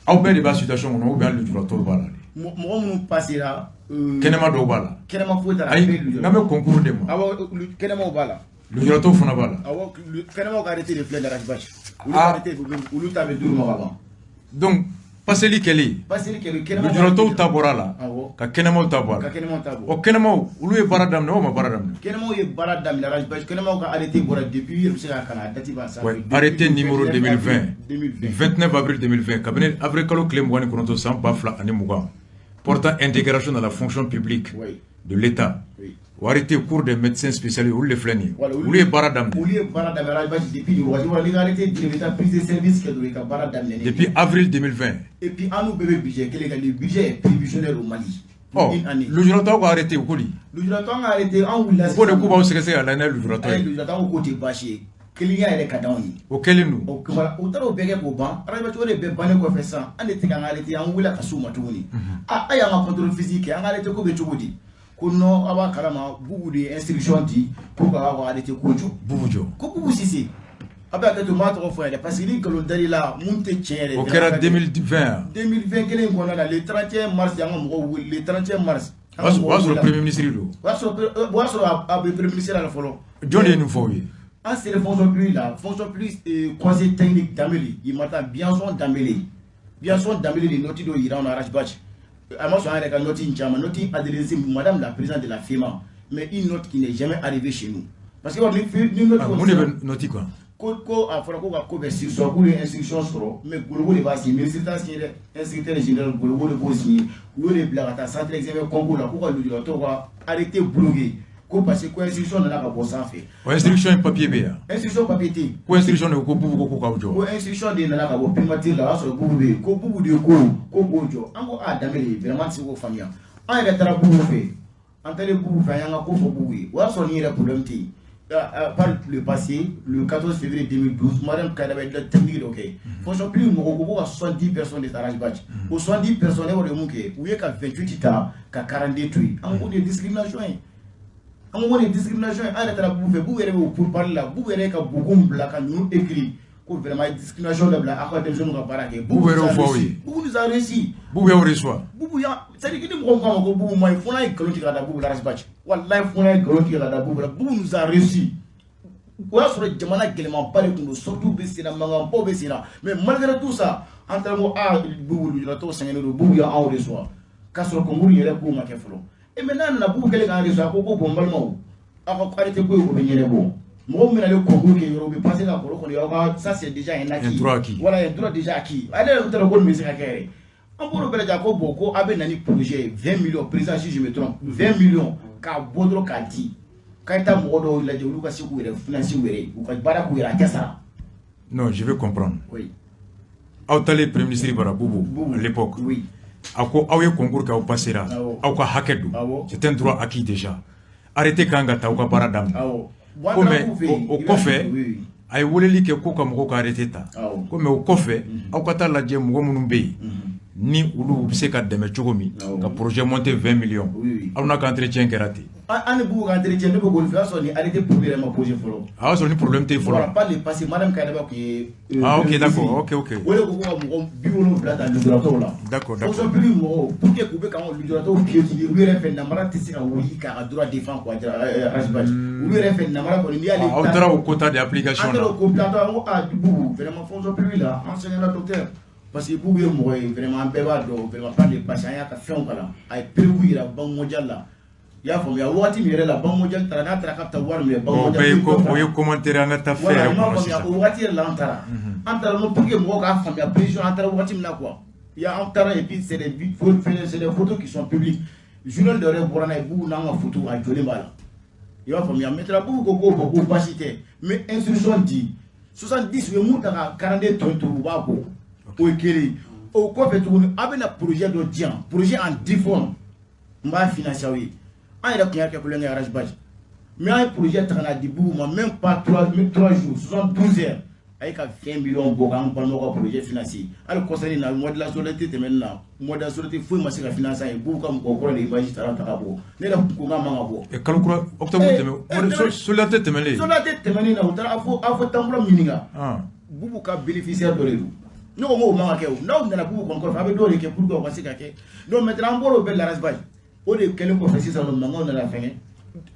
aw bɛɛ de b'a situation kɔnɔ ou bien hali lujuratɔw b'a la de? Mɔgɔ minnu passera. Kɛnɛma dɔw b'a la. Kɛnɛma foyi t'a la. Ayi, Bɛɛ ye lujuratɔ. n'an bɛ concours de ma. Awɔ, kɛnɛmaw b'a la. Lujuratɔw fana b'a la. Awɔ, kɛnɛmaw ka arrêté de filɛ nin ye, Ras Bath. Olu Ah. ka arrêté olu ta bɛ d'olu ma ka ban. Donc paseli kɛlen, Paseli kɛlen, kɛnɛmaw ka lujuratɔw arrêté ta bɔra a la, Awɔ. ka kɛnɛmaw ta bɔ a Ka la. kɛnɛmaw ta bɔ. O kɛnɛmaw, olu ye baara daminɛ o ma baara daminɛ? Kɛnɛmaw ye baara daminɛ, Ras Bath. Kɛnɛmaw ka arrêté bɔra depuis, i yɛrɛ bɛ se k'a kalan, a date b'a sanfɛ. Ouais, Depuis arrêté numéro 29 2020, 2020. 29 avril 2020, kabini avril kalo tile 29 san 2020, portant intégration dans la fonction publique de l'État. O arrêté cours des médecins spécialisés, olu de filɛ nin ye. Voilà, Olu ye baara daminɛ. Olu ye baara daminɛ, Ras Bath, depuis nin waati. N'i ka arrêté di, i bɛ taa prise de service kɛ dɔrɔn, i ka baara daminɛ. Depuis avril 2020. Et puis an n'u bɛɛ bɛ budget kelen kan. Le budget est prévisionnel au Mali pour Ɔ une année. Lujuratɔw ka arrêté o ko di? Lujuratɔ an ka arrêté, an wulila. U ko de k'u b'aw sɛgɛsɛgɛ a la n'a ye lujuratɔ An ye ye. lujuratɔ, an ko k'o tɛ baasi ye. Kelenya yɛrɛ ka d'anw ye. O kɛlen don. O voilà, u taara o bɛɛ kɛ k'o ban. Ras Bath, o de bɛɛ bannen kɔfɛ sisan, an de tɛ k'an ka arrêté, an wulila ka s'u ma tuguni. A a y'an ka contrôle physique kɛ, an ka arrêté ko bɛ cogo di? Ko non, aw b'a kalama, Bubu de ye instruction di ko k'aw ka arrêté ko jɔ. Bubu jɔ. Ko Bubu Sise. A bɛ hakɛ to, n b'a tɔgɔ fɔ yɛrɛ parce que ni nkalon dar'i la, mun tɛ tiɲɛ yɛrɛ. O kɛra 2020. 2020 kelen in kɔnɔna la, le 31 mars, an ka mɔgɔw wele, le 31 mars. O y'a sɔrɔ premier ministre don. O y'a sɔrɔ a bɛ premier ministre la fɔlɔ. Jɔn de ye nin fɔ aw ye? An sera fonction publique la, fonction publique conseil technique Dambélé, il m'attend Bianson Dambélé. Bianson Dambélé de note dɔ yira an na Ras Bath. A ma sɔn an yɛrɛ ka note in caman, note adressée madame la présidente de la FEMA, mais une note qui n'est jamais arrivée chez nous. Parce que ni note Mun de bɛ note kan? Ko a fɔra ko ka ko bɛ surseoir, k'olu ye instruction sɔrɔ, mais Gologo de b'a signé, ministre t'a signé dɛ, inspecteur général Gologo de b'o signé. U y'o de bila ka taa centre examen concours la, k'u ka lujuratɔw ka arrêté bloqué, ko parce que ko instruction nana ka bɔ sanfɛ. O instruction in papier bɛ yan? Instruction papier tɛ yen. Ko instruction de ko Bubu ko k'aw jɔ. Ko instruction de nana ka bɔ primature la, o y'a sɔrɔ Bubu bɛ yen, ko Bubu de ko k'o jɔ. An ko a Danbele, vraiment tɛ se k'o faamuya. An yɛrɛ taara Bubu fɛ, an taalen Bubu fɛ, an y'an ka ko fɔ Bubu ye, o y'a sɔrɔ nin yɛrɛ problème tɛ yen. Par le passé, le 14 février 2012, Mariam Kairaba ye technique dɔ kɛ. Fonction publique mɔgɔw ko ka 70 personnes de ta Ras Bath. O 70 personnes, e de mun kɛ? U ye ka 28 ta ka 42 to yen. An ko de ye discrimination ye. An ko de ye discrimination ye. An yɛrɛ taara Bubu fɛ, Bubu yɛrɛ bɛ o pourparlers la, Bubu yɛrɛ ka beaucoup bila ka ninnu écrit ko vraiment discrimination dabila, aw ka denmisɛnninw ka baara kɛ. Bubu yɛrɛ y'o fɔ aw ye. Bubu nous a réussi. Bubu y'aw reçoit. Bubu ya, c'est à dire que ni mɔgɔ ko a ma ko Bubu ma ɲi, fo n'a ye nkalon tigɛ ka da Bubu la Ras Bath. Walahi, fo n'a ye nkalon tigɛ ka da Bubu la. Bubu nous a réussi. O y'a sɔrɔ jamana gɛlɛmanba de tun don, sorties bɛ sen na, mankanbaw bɛ sen na, mais malgré tout ça, an taara ko aa Bubu, lujuratɔw sɛgɛnnen don, Bubu y'anw reçoit k'a sɔrɔ concours yɛrɛ kow ma kɛ fɔlɔ. Et maintenant nana Bubu kɛlen k'an reçoit, a ko bon, n balimaw, aw ka arrêté ko ye, o bɛ ɲɛnabɔ. Mɔgɔ min bɛna ale concours kɛ yɔrɔ, u bɛ passer ka kɔrɔ kɔni, aw ka ça c'est déjà un acquis. Un droit acquis. Voilà, un droit déjà acquis. Ale yɛrɛ t'a dɔn ko nin bɛ se ka kɛ yɛrɛ. An b'olu bɛɛ lajɛ, ko bon, ko a bɛ na ni projet ye 20 millions, président, si je me trompe, 20 millions k'a bɔ dɔrɔn k'a di, k'a ye taa mɔgɔ dɔw lajɛ, olu ka se k'u yɛrɛ financer u yɛrɛ ye, u ka baara k'u yɛrɛ, a tɛ sara. Non, je vais comprendre. Oui. Aw taalen premier ministre bara Bubu Bubu à l'époque. Oui. A ko aw ye concours kɛ, aw passera. Awɔ. Aw ka hakɛ don. Awɔ. C'est un droit acquis déjà. Arrêté kan ka ta, aw ka baara daminɛ. Awɔ. Ko mais o kɔfɛ Oui. a ye weleli kɛ ko ka mɔgɔw ka arrêté ta. Awɔ. Ko mais o kɔfɛ, aw ka taa lajɛ mɔgɔ minnu bɛ yen ni olu bɛ se ka dɛmɛ cogo min Awɔ. ka projet monter 20 millions. Oui. Aw n'a ka entretien kɛra ten. An ni Bubu ka entretien, ne bɛ k'olu fɛ, o y'a sɔrɔ ni arrêté problème yɛrɛ ma posé fɔlɔ. A y'a sɔrɔ ni problème tɛ yen Voilà, fɔlɔ. par le passé, madame Kairaba tun ye Ah ok, d'accord, ministre. ok. O de ko ka mɔgɔ 70 ta lujuratɔw la. D'accord. Fonction publique mɔgɔw, pour que k'u bɛ k'an ka lujuratɔw piétiner, olu yɛrɛ fɛ namara tɛ se ka wuli k'a ka droit défend quoi, Ras Bath. Olu yɛrɛ fɛ namara kɔni n'i y'ale Aw taara o quota de application an taara na. o quota, an ko a Bubu, vraiment fonction publique la, an sɛgɛnna docteur. Parce que Bubu ye mɔgɔ ye, vraiment an bɛɛ b'a dɔn, vraiment par le passé, an y'a ka fɛnw kalan, a ye preuve yira Banque mondiale la. I y'a faamuya, waati min yɛrɛ la Banque mondiale taara, n'a taara k'a bɛ taa wari minɛ Banque O mondiale. bɛɛ ye ko o ye commentaire, an ka taa fɛn Voilà, yɛrɛ i m'a kɔnɔ faamuya, sisan. o waati yɛrɛ la an taara. An taara non, pour que mɔgɔw k'a faamuya précision, an taara waati min na quoi. Ya an taara, et puis c'est des photos qui sont publiques. Journal dɔ yɛrɛ bɔra n'a ye, Bubu n'an ka photo a jɔlen b'a la. I b'a faamuya, maintenant Bubu ko bon, ko baasi tɛ, n bɛ instruction di, 70 u ye mun ta ka 42 tɔ to, u b'a bɔ. O ye kelen ye. O kɔfɛ tuguni, a bɛna projet dɔ di yan, projet en 10 formes, n b'a financer aw ye. An yɛrɛ tun y'a kɛ kulonkɛ ye Ras Bath. Mais an ye projet ta ka na di Bubu ma, même pas 3 jours, 72 heures, a ye ka 20 millions bɔ k'an balimaw ka projet financer. Hali kɔsa in na, mois de la solidarité tɛmɛnen na, mois de la solidarité foyi ma se ka financer an ye. Bubu ka mɔgɔ kɔrɔ de image taara ta ka bɔ. Ne yɛrɛ ko k'a man ka bɔ. Kalo kura octobre tɛmɛ, solidarité tɛmɛnen. Solidarité tɛmɛnen na, u taara afo tambura ɲininka. Bubu ka bénéficiaire dɔ de don. Ne ko n k'o man ka kɛ o. N'aw nana Bubu kɔni kɔfɛ, a bɛ dɔw de kɛ pour que o ka se ka kɛ. Donc maintenant an bɔra o bɛɛ la Ras Bath. O de kɛlen kɔfɛ sisan nɔ, mankanw nana fɛngɛ.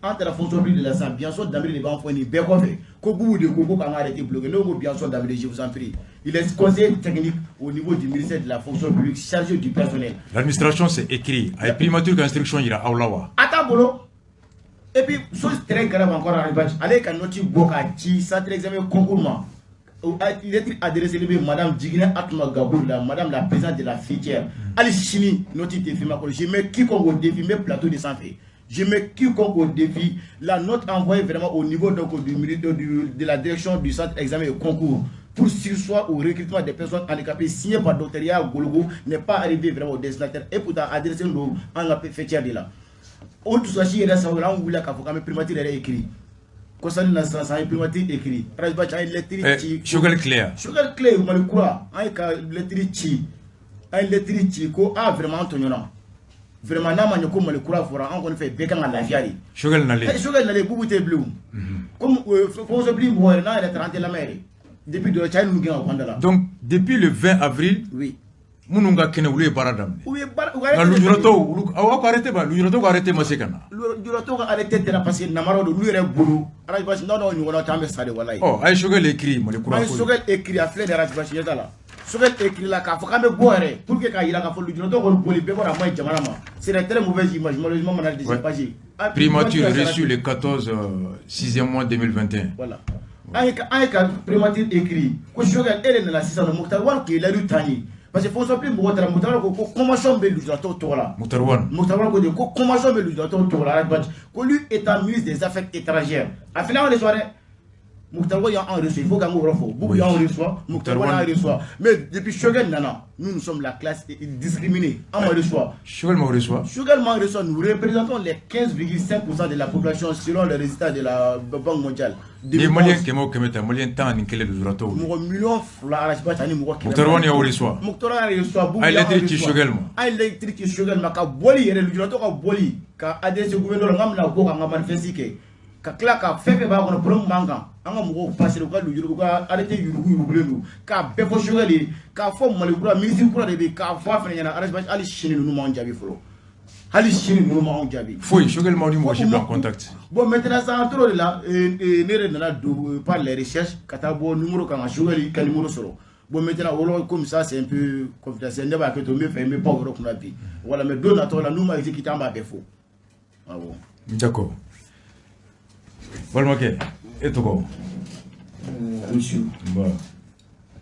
An taara fonction publique de la sisan, Bianso Danbele de b'an fɔ nin bɛɛ kɔfɛ ko Bubu de ko k'an ka arrêté bloqué. Ne ko Bianso Danbele, je vous en prie. Il est conseiller technique au niveau du ministère de la fonction publique chargé du personnel. L'administration, c'est écrit. A ye primature ka instruction yira aw la wa? A t'a bolo. Et puis chose très grave encore, Ras Bath, ale ka note bɔ k'a ci centre examen concours ma. Lettre adressée bɛ madame Djiguiné Atuma Gabour la, madame la présidente de la faîtière. Hali sini note tɛ FEMA kɔnɔ. Je mets quiconque au défi, n bɛ plateau de sanfɛ. Je mets quiconque au défi. La note envoyée vraiment au niveau donc de la direction du centre examen et concours pour surseoir au recrutement des personnes handicapées, signée par Dr Ya Gologo, n'est pas arrivée vraiment au destinataire et pourtant adressée don an ka faîtière de la. O dusukasi yɛrɛ sababu la, an wulila k'a fɔ k'an bɛ primature yɛrɛ écrit. Kɔsani na sisan, an ye primature écrit. Ras Bath, an ye lettre ci. Choguel Clé. Choguel Clé, Mali kura, an ye ka lettre ci. An ye lettre ci ko ah vraiment an tɔɲɔna. Vraiment n'a ma ɲɛ ko Mali kura fɔra, an kɔni fɛ bɛɛ kan ka lafiya de. Choguel nalen. Choguel nalen, Bubu tɛ bilen o. Comme fonction publique mɔgɔ yɛrɛ n'an yɛrɛ taara, an tɛ lamɛn yɛrɛ. Depuis dɔ cɛ ninnu gɛn ka bɔ an da la. Donc depuis le 20 avril. Oui. Minnu ka kɛnɛ olu ye baara daminɛ. U ye baara u ka nka lujuratɔw olu aw ka arrêté ba lujuratɔw ka arrêté ma se ka na. Lujuratɔw ka arrêté tɛna parce que namaraw don olu yɛrɛ bolo Ras Bath n'aw n'aw ɲɔgɔnna t'an bɛ sa de walayi. Ɔ a ye Choguel écrit Mali kura ko. An ye Choguel écrit a filɛ nin ye Ras Bath ɲɛ t'a la. Choguel écrit la k'a fɔ k'an bɛ bɔ yɛrɛ pour que k'a jira k'a fɔ lujuratɔw kɔni boli bɛɛ b'a dɔn a man ɲi jamana ma. C'est une très mauvaise image malheureusement mana de s'est passé. Primature reçue le 14 6e mois 2021. Voilà. An ye ka primature écrit ko Choguel e de nana sisan nɔ Moctar Ouane tun ye layidu ta an ye. Parce que fonction publique mɔgɔw taara Moctar Ouane ko convention bɛ lujuratɔw tɔgɔ la. Moctar Ouane. Moctar Ouane ko de ko convention bɛ lujuratɔw tɔgɔ la Ras Bath ko lui étant ministre des affaires étrangères a fana y'anw reçoit dɛ. Moctar Ouane y'anw reçoit, il faut k'an k'o yɔrɔ fɔ. Boubou y'anw reçoit, Moctar Ouane y'anw reçoit. Mais depuis Choguel nana, nous nous sommes la classe discriminée. An ma reçoit. Choguel m'a reçoit. Choguel m'a reçoit. Nous représentons les 15,5% de la population selon les résultats de la Banque mondiale. Ni Malien kɛmɛ o kɛmɛ ta Malien 11 lujuratɔw. Mɔgɔ 2 miliyɔn Ras Bath ani mɔgɔ 100. Moctar Ouane y'aw reçoit. Moctar Ouane reçoit. Boubou A ye lettre ci Choguel ma. An ye lettre ci Choguel ma ka bɔli yɛrɛ lujuratɔ ka bɔli ka adressé gouverneur la n k'an bɛna bɔ k'an ka manifeste kɛ. Ka tila ka fɛn fɛn b'a kɔnɔ problème b'an kan an ka mɔgɔw passer u ka lujuru u ka arrêté yurugu yurugulen don k'a bɛɛ fɔ Choguel ye k'a fɔ Mali kura ministre kura de bɛ yen k'a fɔ a fana ɲɛna Ras Bath hali sini ninnu m'anw jaabi fɔlɔ hali sini ninnu m'anw jaabi. Foyi Choguel m'aw ni mɔgɔ si bila en contact. Bon maintenant sa an tor'o de la ne yɛrɛ nana don par les recherches ka taa bɔ numéro kan ka Choguel ka numéro sɔrɔ. Bon maintenant o yɔrɔ comme ça c'est un peu confidentiel ne b'a kɛ to n bɛ fɛ n bɛ pan o yɔrɔ kunna bi voilà mais don natɔ la n'u ma exécuté an b'a bɛɛ fɔ awɔ. D'accord. Balimakɛ e tɔgɔ? An su. Nba.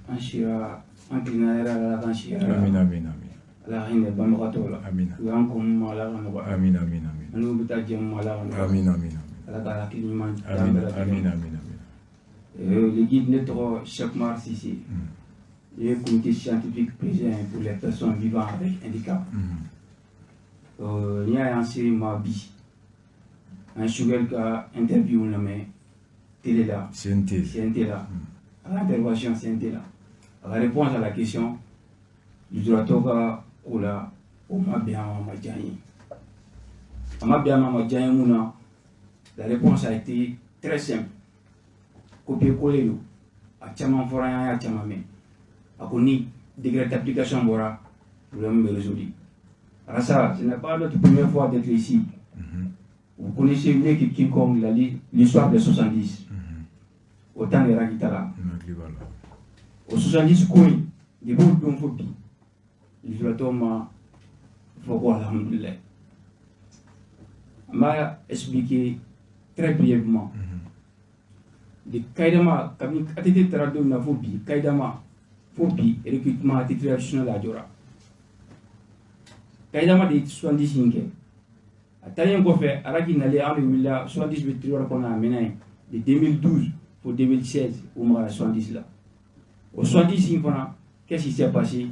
An sira an tilenna hɛrɛ la Ala k'an si hɛrɛ la. Amina amina amina. Ala ka hinɛ banbagatɔw la. Amina. U y'an kɔn mun ma Ala ka nɔgɔya. Amina amina amina. An n'u bɛ taa jɛ mun ma Ala ka nɔgɔya. Amina amina. Ala ka hakili ɲuman d'an bɛɛ lajɛlen ma. Amina amina amina. Le guide ne tɔgɔ Cheikh Oumar Cissé. Ne ye comité scientifique président pour les personnes vivant avec handicap. N'i y'a ye an ser'i ma bi an Choguel ka interview lamɛn télé la. CNT. CNT la. A ka intervention CNT la. A ka réponse à la question lujuratɔ ka ko la o ma bɛn a ma a ma diya n ye. A ma bɛn a ma a ma diya n ye mun na la réponse a été très simple. Copier-coller don. A caman fɔra an ye an y'a caman mɛn. A ko ni décret d'application bɔra problème bɛ résolu. Rassa, ce n'est pas notre première fois d'être ici. Vous connaissez mieux que quiconque l'histoire des 70. Au temps de Raguitala. Au 70 ko in depuis o don fo bi lujuratɔw ma fɔ ko alhamdulilayi. An b'a expliquer très brièvement. De Kayidama kabini ATT taara don min na fo bi Kayidama fo bi recrutement à titre exceptionnel a jɔra. Kayidama de ye 70 in kɛ. A taalen kɔfɛ Araki nalen an de wulila 70 bɛ tiroir kɔnɔ a mɛnna yen de 2012 fo 2016 u magara 70 la. O 70 in fana qu'est-ce qui s'est passé?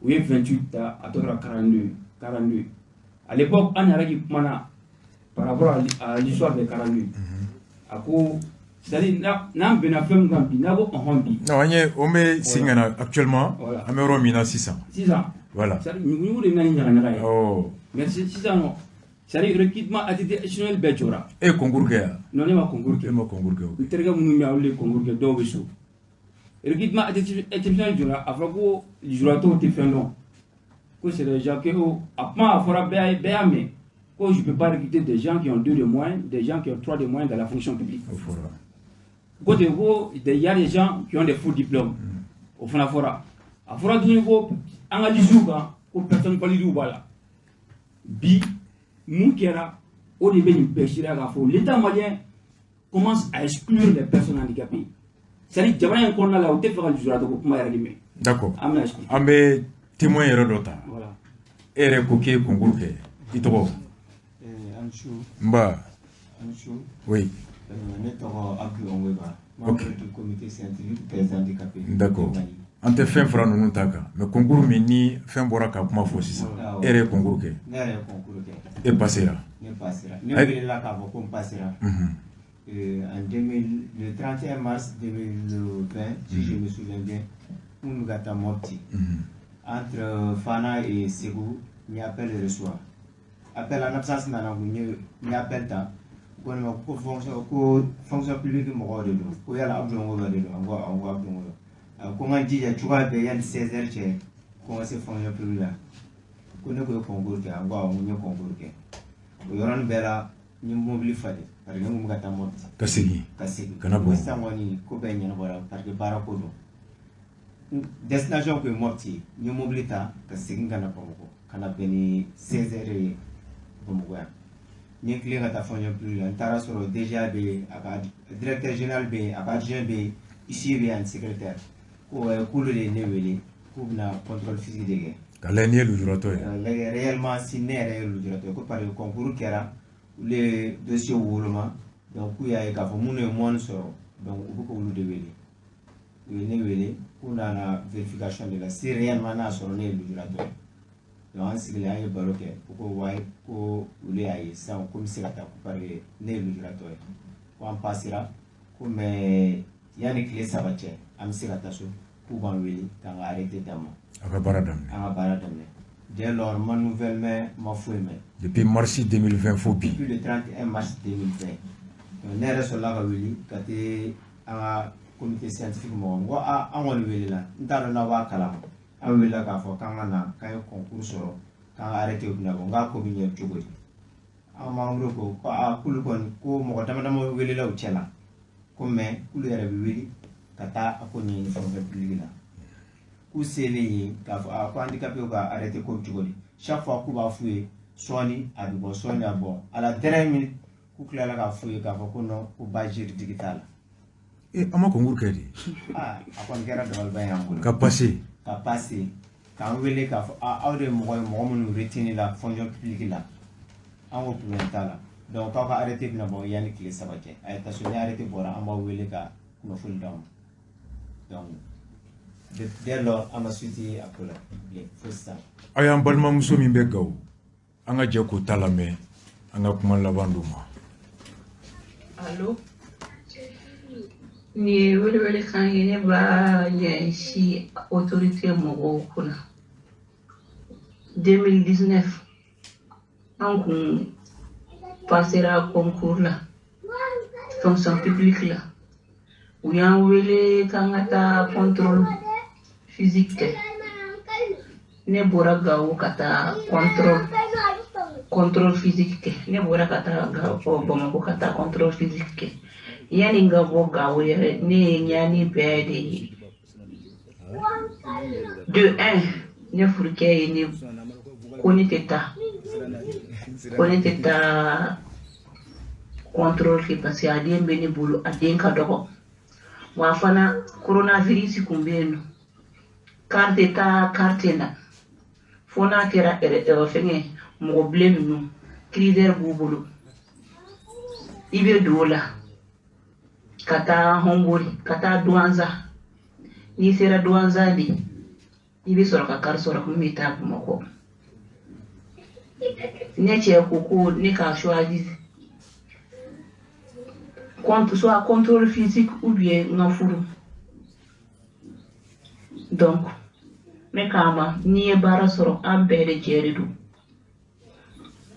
U ye 28 ta a tɔ tora 42 42. À l'époque an ni Araki kumana par rapport à l'histoire des 42. A ko c'est-à-dire n'an bɛnna fɛn min kan bi n'a ko ɔhɔn bi. Non an ye o bɛ segin ka na actuellement an bɛ yɔrɔ min na sisan. Sisan. Voilà. C'est-à-dire ɲugu de bɛ na ni ɲagaɲaga ye. Oh. Mais sisan nɔ c'est-à-dire recrutement à titre exceptionnel bɛɛ jɔra. E ye concours kɛ yan? Non ne ma concours kɛ. E ma concours kɛ o. N terikɛ minnu bɛ yan olu de ye concours kɛ dɔw bɛ so. Recrutement à titre exceptionnel jɔra a fɔra ko lujuratɔw tɛ fɛn dɔn. Ko c'est des gens que a kuma a fɔra bɛɛ y'a mɛn ko je peux pas recruter des gens qui ont 2 de moyenne, des gens qui ont 3 de moyenne dans la fonction publique. O fɔra. Ko ten ko il y a des gens qui ont des faux diplômes. O fana fɔra. A fɔra tuguni ko an ka liste kan ko personne valide b'a la. Bi mun kɛra o de bɛ nin bɛɛ seereya k'a fɔ l'État malien commence à exclure les personnes handicapées. C'est-à-dire jamana in kɔnɔna la u tɛ fɛ ka lujuratɔ ko kuma yɛrɛ de mɛn. D'accord. An bɛna expliquer. An bɛ témoin yɛrɛ dɔ ta. Voilà. E yɛrɛ ko k'e ye concours kɛ i tɔgɔ? An su. Nba. An su. Oui. Ne tɔgɔ Abdou Ongoiba, membre du comité scientifique des handicapés. D'accord. An tɛ fɛn fara ninnu ta kan mais concours min ni fɛn bɔra ka kuma fɔ sisan e yɛrɛ ye concours kɛ. Ne yɛrɛ ye concours kɛ. E passera. Ne passera. Ne welela k'a fɔ ko n passera. En 2000, le 31 mars 2020, si je me souviens bien, n bɛ ka taa Mopti. Entre Fana et Ségou, n ye appel reçoit. Appel en absence nana n ye appel ta. Ko ne ma ko fonction publique mɔgɔw de don ko yala Abdou Ongoiba de don. An ko awɔ, ko Abdou Ongoiba. A ko n ka n jija cogoya bɛɛ yanni 16 heures cɛ Commencé fonction publique la ko ne ko ye concours kɛ, an ko awɔ, n ko n ye concours kɛ. O yɔrɔnin bɛɛ la n ye mobili falen parce que ne kun bɛ ka taa Mopti. Ka segin. Ka segin. Ka na Bamakɔ. Sisan kɔni ko bɛɛ ɲɛnabɔra parce que baara ko don. Destination kun ye Mopti ye, n ye mobili ta ka segin ka na Bamakɔ ka na bɛn ni 16 heures ye Bamakɔ yan. N ye tilen ka taa fonction publique la, n taara sɔrɔ DGA bɛ yen, a ka directeur général bɛ yen, a ka adjoint bɛ yen, huissier bɛ yen ani secrétaire. Ko k'olu de ye ne wele k'u bɛna contrôle physique de kɛ. Ka lajɛ n'i ye lujuratɔ ye. Réellement si ne yɛrɛ ye lujuratɔ ye, ko parce que concours kɛra, olu ye dossier woloma, donc k'u y'a ye k'a fɔ minnu ye moine sɔrɔ, donc u bɛ k'olu de wele. U ye ne wele k'u nana vérification de la si réellement n'a sɔrɔ ne ye lujuratɔ ye. Donc an sigilen an ye baro kɛ, u ko wayi, ko olu y'a ye sisan ko n bɛ se ka taa, ko parce que ne ye lujuratɔ ye, ko an passera, ko mais yanni tile 3 cɛ an bɛ se ka taa so, k'u b'an wele k'an ka arrêté d'an ma. A ka baara daminɛ. An ka baara daminɛ. Dès lors, ma nouvelle mɛn, ma foyi mɛn. Depuis mars 2020 fo bi. Depuis le 31 mars 2020. Donc ne yɛrɛ sɔrɔla ka wuli ka taa an ka comité scientifique mɔgɔ, n ko aa, an kɔni welela, n t'a dɔn n'aw b'a kalama, an welela k'a fɔ k'an ka na, k'an ye concours sɔrɔ, k'an ka arrêté bɛna bɔ, n k'a ko bɛ ɲɛ cogo di? An membre ko ko aa, k'olu kɔni ko mɔgɔ dama dama welela u cɛ la, ko mais k'olu yɛrɛ bɛ wuli ka taa a ko ɲɛɲini fonction publique la. K'u selen yen k'a fɔ aa, ko handicapé ka arrêté ko bɛ cogo di? Chaque fois k'u b'a f'u ye sɔɔni a bɛ bɔ, sɔɔni a bɛ bɔ, à la dernière minute k'u tilala k'a f'u ye k'a fɔ ko non, ko base juridique t'a la. An ma concours kɛ de. Aa, a kɔni kɛra dabaliban y'an bolo. Ka passer. Ka passer, k'an wele k'a fɔ aa, aw de ye mɔgɔ ye mɔgɔ minnu retenu la fonction publique la, an ko problème t'a la, donc k'aw ka arrêté bɛna bɔ yanni tile 3 cɛ, a ye taa so, ni arrêté bɔra an b'aw wele ka kunnafoni d'aw ma. Donc dès lors an ma suite a ko la bilen fo sisan. Aw y'an balimamuso min bɛ Gawo, an ka jɛ k'o ta lamɛn, an ka kuma laban d'o ma. Allo, nin ye welewelekan ye, ne b'a ɲɛsin autorité mɔgɔw kunna. 2019 an kun passera concours la fonction publique la, u y'an wele k'an ka taa contrôle physique kɛ. Ne bɔra Gawo ka taa contrôle physique kɛ, ne bɔra ka taa Gawo Bamakɔ ka taa contrôle physique kɛ. Yanni n ka bɔ Gawo yɛrɛ, ne ye ɲani bɛɛ de ye. De un, ne furukɛ ye ne ko ne tɛ taa, ko ne tɛ taa contrôle kɛ parce que a den bɛ ne bolo, a den ka dɔgɔ. Wa fana coronavirus kun bɛ yen nɔ, carte taa carte na, fo n'a kɛra fɛngɛ mɔgɔ bilen ninnu critère b'u bolo, i bɛ don o la ka taa Hombori, ka taa Douentza. N'i sera Douentza de, i bɛ sɔrɔ ka kari sɔrɔ min bɛ taa Bamakɔ. Ne cɛ ko ko ne k'a choisir soit contrôle physique ou bien n ka furu. Donc ne k'a ma, n'i ye baara sɔrɔ an bɛɛ de jɛ de don.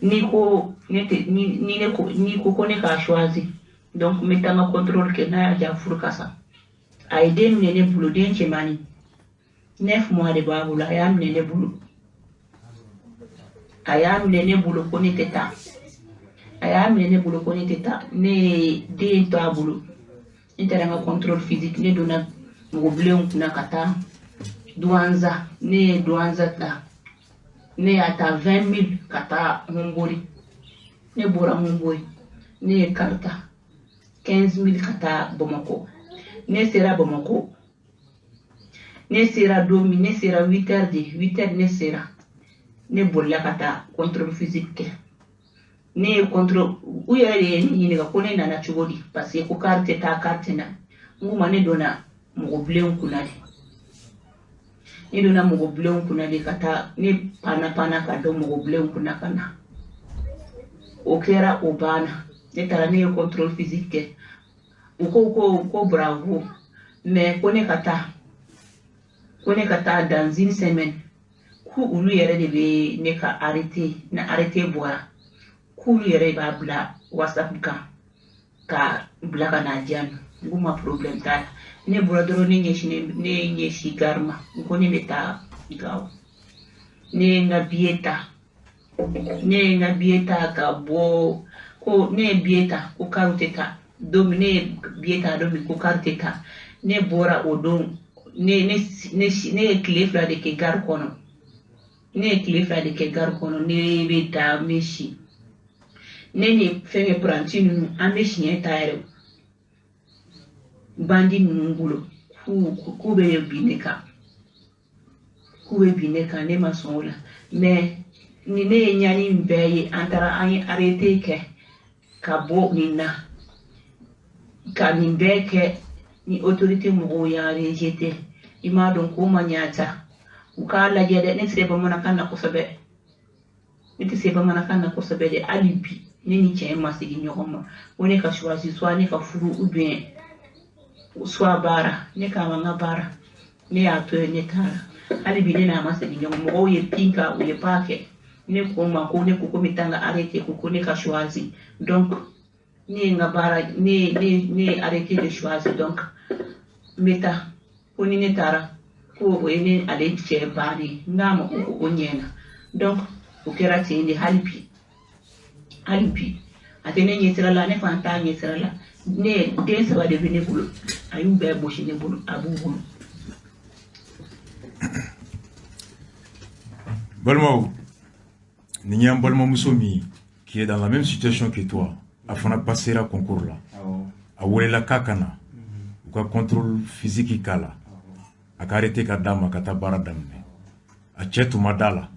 N'i ko ne tɛ ni ne ko n'i ko ko ne k'a choisir, donc n bɛ taa n ka contrôle kɛ, n'a y'a diya furu ka sa. A ye den minɛ ne bolo, den cɛmannin 9 mois de b'a bolo, a y'a minɛ ne bolo, a y'a minɛ ne bolo ko ne tɛ taa, a y'a minɛ ne bolo ko ne tɛ taa. Ne ye den to a bolo, ne taara n ka contrôle physique, ne donna mɔgɔ bilenw kunna ka taa Douentza. Ne ye Douentza ta, ne y'a ta 20 000 ka taa Hombori. Ne bɔra Hombori, ne ye kari ta 15 000 ka taa Bamakɔ. Ne sera Bamakɔ, ne sera don min, ne sera 8 heures de 8 heures ne sera, ne bolila ka taa contrôle physique kɛ. Ne ye contrôle, u yɛrɛ de ye ne ɲininka ko ne nana cogo di, parce que ko kari tɛ taa kari tɛ na. N ko ma, ne donna mɔgɔ bilenw kunna de, ne donna mɔgɔ bilenw kunna de ka taa, ne panna ka don mɔgɔ bilenw kunna ka na. O kɛra, o banna. Ne taara, ne ye contrôle physique kɛ, u ko ko bravo, mais ko ne ka taa, ko ne ka taa dans une semaine, k'u olu yɛrɛ de bɛ ne ka arrêté, ni arrêté bɔra k'olu yɛrɛ b'a bila WhatsApp kan ka bila ka n'a di yan nɔ. N ko ma problème t'a la. Ne bɔra dɔrɔn, ne ɲɛsin gare ma, n ko ne bɛ taa Gawo. Ne ye n ka billet ta, ne ye n ka billet ta ka bɔ, ko ne ye billet ta ko kariw tɛ taa don min, ne ye billet ta don min ko kari tɛ taa, ne bɔra o don. Ne ye tile 2 de kɛ gare kɔnɔ, ne ye tile 2 de kɛ gare kɔnɔ. Ne bɛ da, n bɛ si, ne ni fɛn kɛ apprenti ninnu, an bɛ siɲɛ ta yɛrɛ bandi ninnu bolo, k'u bɛ bin ne kan, k'u bɛ bin ne kan. Ne ma sɔn o la, mais ni ne ye ɲani in bɛɛ ye, an taara an ye arrêté kɛ ka bɔ nin na, ka nin bɛɛ kɛ, ni autorité mɔgɔw y'an rejeté. I m'a dɔn ko ma ɲa ta, u k'a lajɛ dɛ. Ne tɛ se bamanankan na kosɛbɛ, ne tɛ se bamanankan na kosɛbɛ dɛ. Hali bi ne ni cɛ ma segin ɲɔgɔn ma, ko ne ka choisi, soit ne ka furu ou bien soit baara. Ne k'a ma n ka baara, ne y'a to yen, ne taara. Hali bi ne n'a ma segin ɲɔgɔn, mɔgɔw ye pin ka, u ye pa kɛ. Ne ko ma ko ne ko ko n bɛ taa n ka arrêté, ko ne ka choisi. Donc ne ye n ka baara, ne ye arrêté de choisi. Donc n bɛ taa, ko ni ne taara ko o ye ne ale cɛ bannen. N k'a ma ko o ɲɛna. Donc o kɛra ten de. Hali bi, hali bi a tɛ ne ɲɛsira la, ne fana t'a ɲɛsira la. Ne den 3 de bɛ ne bolo, a y'u bɛɛ gosi ne bolo, a b'u bolo. Balimaw, nin y'an balimamuso min qui est dans la même situation que toi, a fana passera concours la, a welela k'a ka na u ka contrôle physique k'a la, a ka arrêté ka d'a ma ka taa baara daminɛ. A cɛ tun ma da la,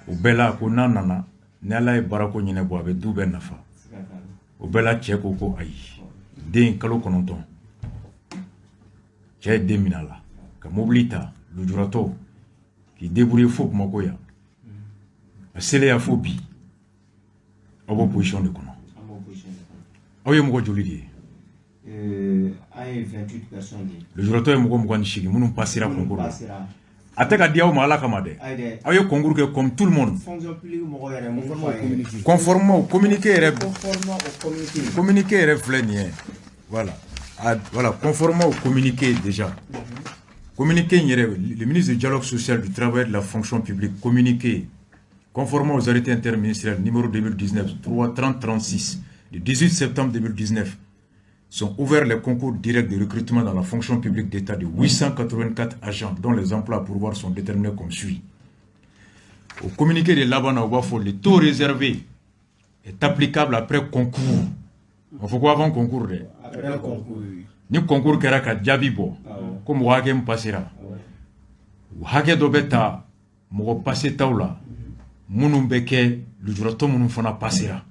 o bɛɛ la ko n'a nana ni Ala ye baarako ɲɛnabɔ, a bɛ du bɛɛ nafa. O bɛɛ la cɛ ko ko ayi, den kalo 9, cɛ ye den minɛ a la ka mobili ta, lujuratɔ k'i débrouiller fo Bamakɔ yan. A selen yan fo bi, aw b'o position de kɔnɔ. Aw ye mɔgɔ joli de ye? An ye 28 personnes de ye. Lujuratɔ ye mɔgɔ 28 minnu passera concours la. A tɛ ka di aw ma Ala kama dɛ. Aw ye concours kɛ comme tout le monde. Conformément au communiqué yɛrɛ, communiqué yɛrɛ filɛ nin ye. Voilà, voilà, conformément au communiqué déjà. Communiqué yɛrɛ, le ministre du dialogue social, du travail et de la fonction publique, communiqué conformément aux arrêtés interministériels numéro 2019 3 30 36 du 18 septembre 2019, sont ouverts les concours directs de recrutement dans la fonction publique d'État de 884 agents dont les emplois à pourvoir sont déterminés comme suit. Au communiqué de Laban, on va faire le taux réservé est applicable après concours. On faut quoi avant concours? Après concours. Ni concours kɛra ka jaabi bɔ, ko mɔgɔ hakɛ min passera, o hakɛ dɔ bɛ ta mɔgɔ passé taw la, minnu bɛ kɛ lujuratɔ minnu fana passera.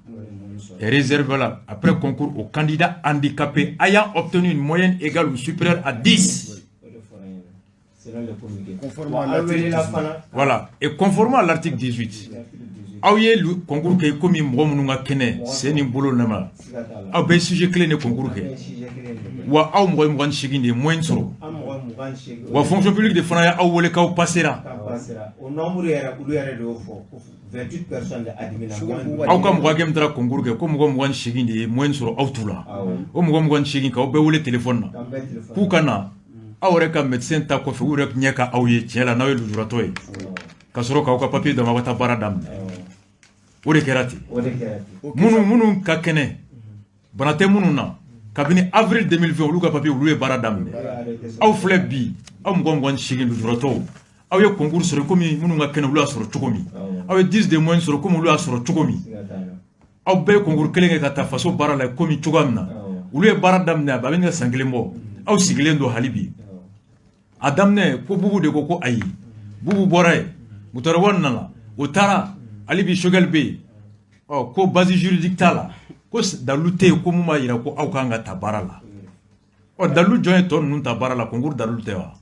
Est réservé là, après concours, aux candidats handicapés ayant obtenu une moyenne égale ou supérieure à 10. Voilà. Et conformément à l'article 18, aw ye concours kɛ komi mɔgɔ minnu ka kɛnɛ sen ni bolo nama, aw bɛɛ sujet kelen de concours kɛ, wa aw mɔgɔ 28 de ye moyenne sɔrɔ, wa fonction publique de fana ye aw wele k'aw passera. O nombre yɛrɛ, olu yɛrɛ de y'o fɔ, 28 personnes de admis. Aw ka mɔgɔ hakɛ min taara concours kɛ, ko mɔgɔ 28 de ye moyenne sɔrɔ aw t'u la, o mɔgɔ 28 k'aw bɛɛ wele téléphone na k'u ka na aw yɛrɛ ka médecin ta kɔfɛ, u yɛrɛ ɲɛ ka aw ye tiɲɛ la n'aw ye lujuratɔ ye, ka sɔrɔ k'aw ka papier d'a ma, aw ka taa baara daminɛ. O de kɛra ten. Minnu ka kɛnɛ bana tɛ minnu na, kabini avril 2020 olu ka papier, olu ye baara daminɛ. Aw filɛ bi, aw mɔgɔ 28 lujuratɔw, aw ye concours sɔrɔ komi minnu ka kɛnɛ olu y'a sɔrɔ cogo min, aw ye 10 de moyenne sɔrɔ komi olu y'a sɔrɔ cogo min, aw bɛɛ ye concours kelen kɛ ka taa faso baara la komi cogoya min na, olu ye baara daminɛ a bɛ ka san 1 bɔ, aw sigilen don hali bi. A daminɛ ko Bubu de ko ko ayi, Bubu bɔra yen, Mutari Wane nana, o taara, hali bi Choguel bɛ yen, ɔ ko base juridique t'a la, ko dalu tɛ yen ko mun b'a jira ko aw kan ka ta baara la. Ɔ dalu jɔn ye tɔ ninnu ta baara la? Concours dalu tɛ wa?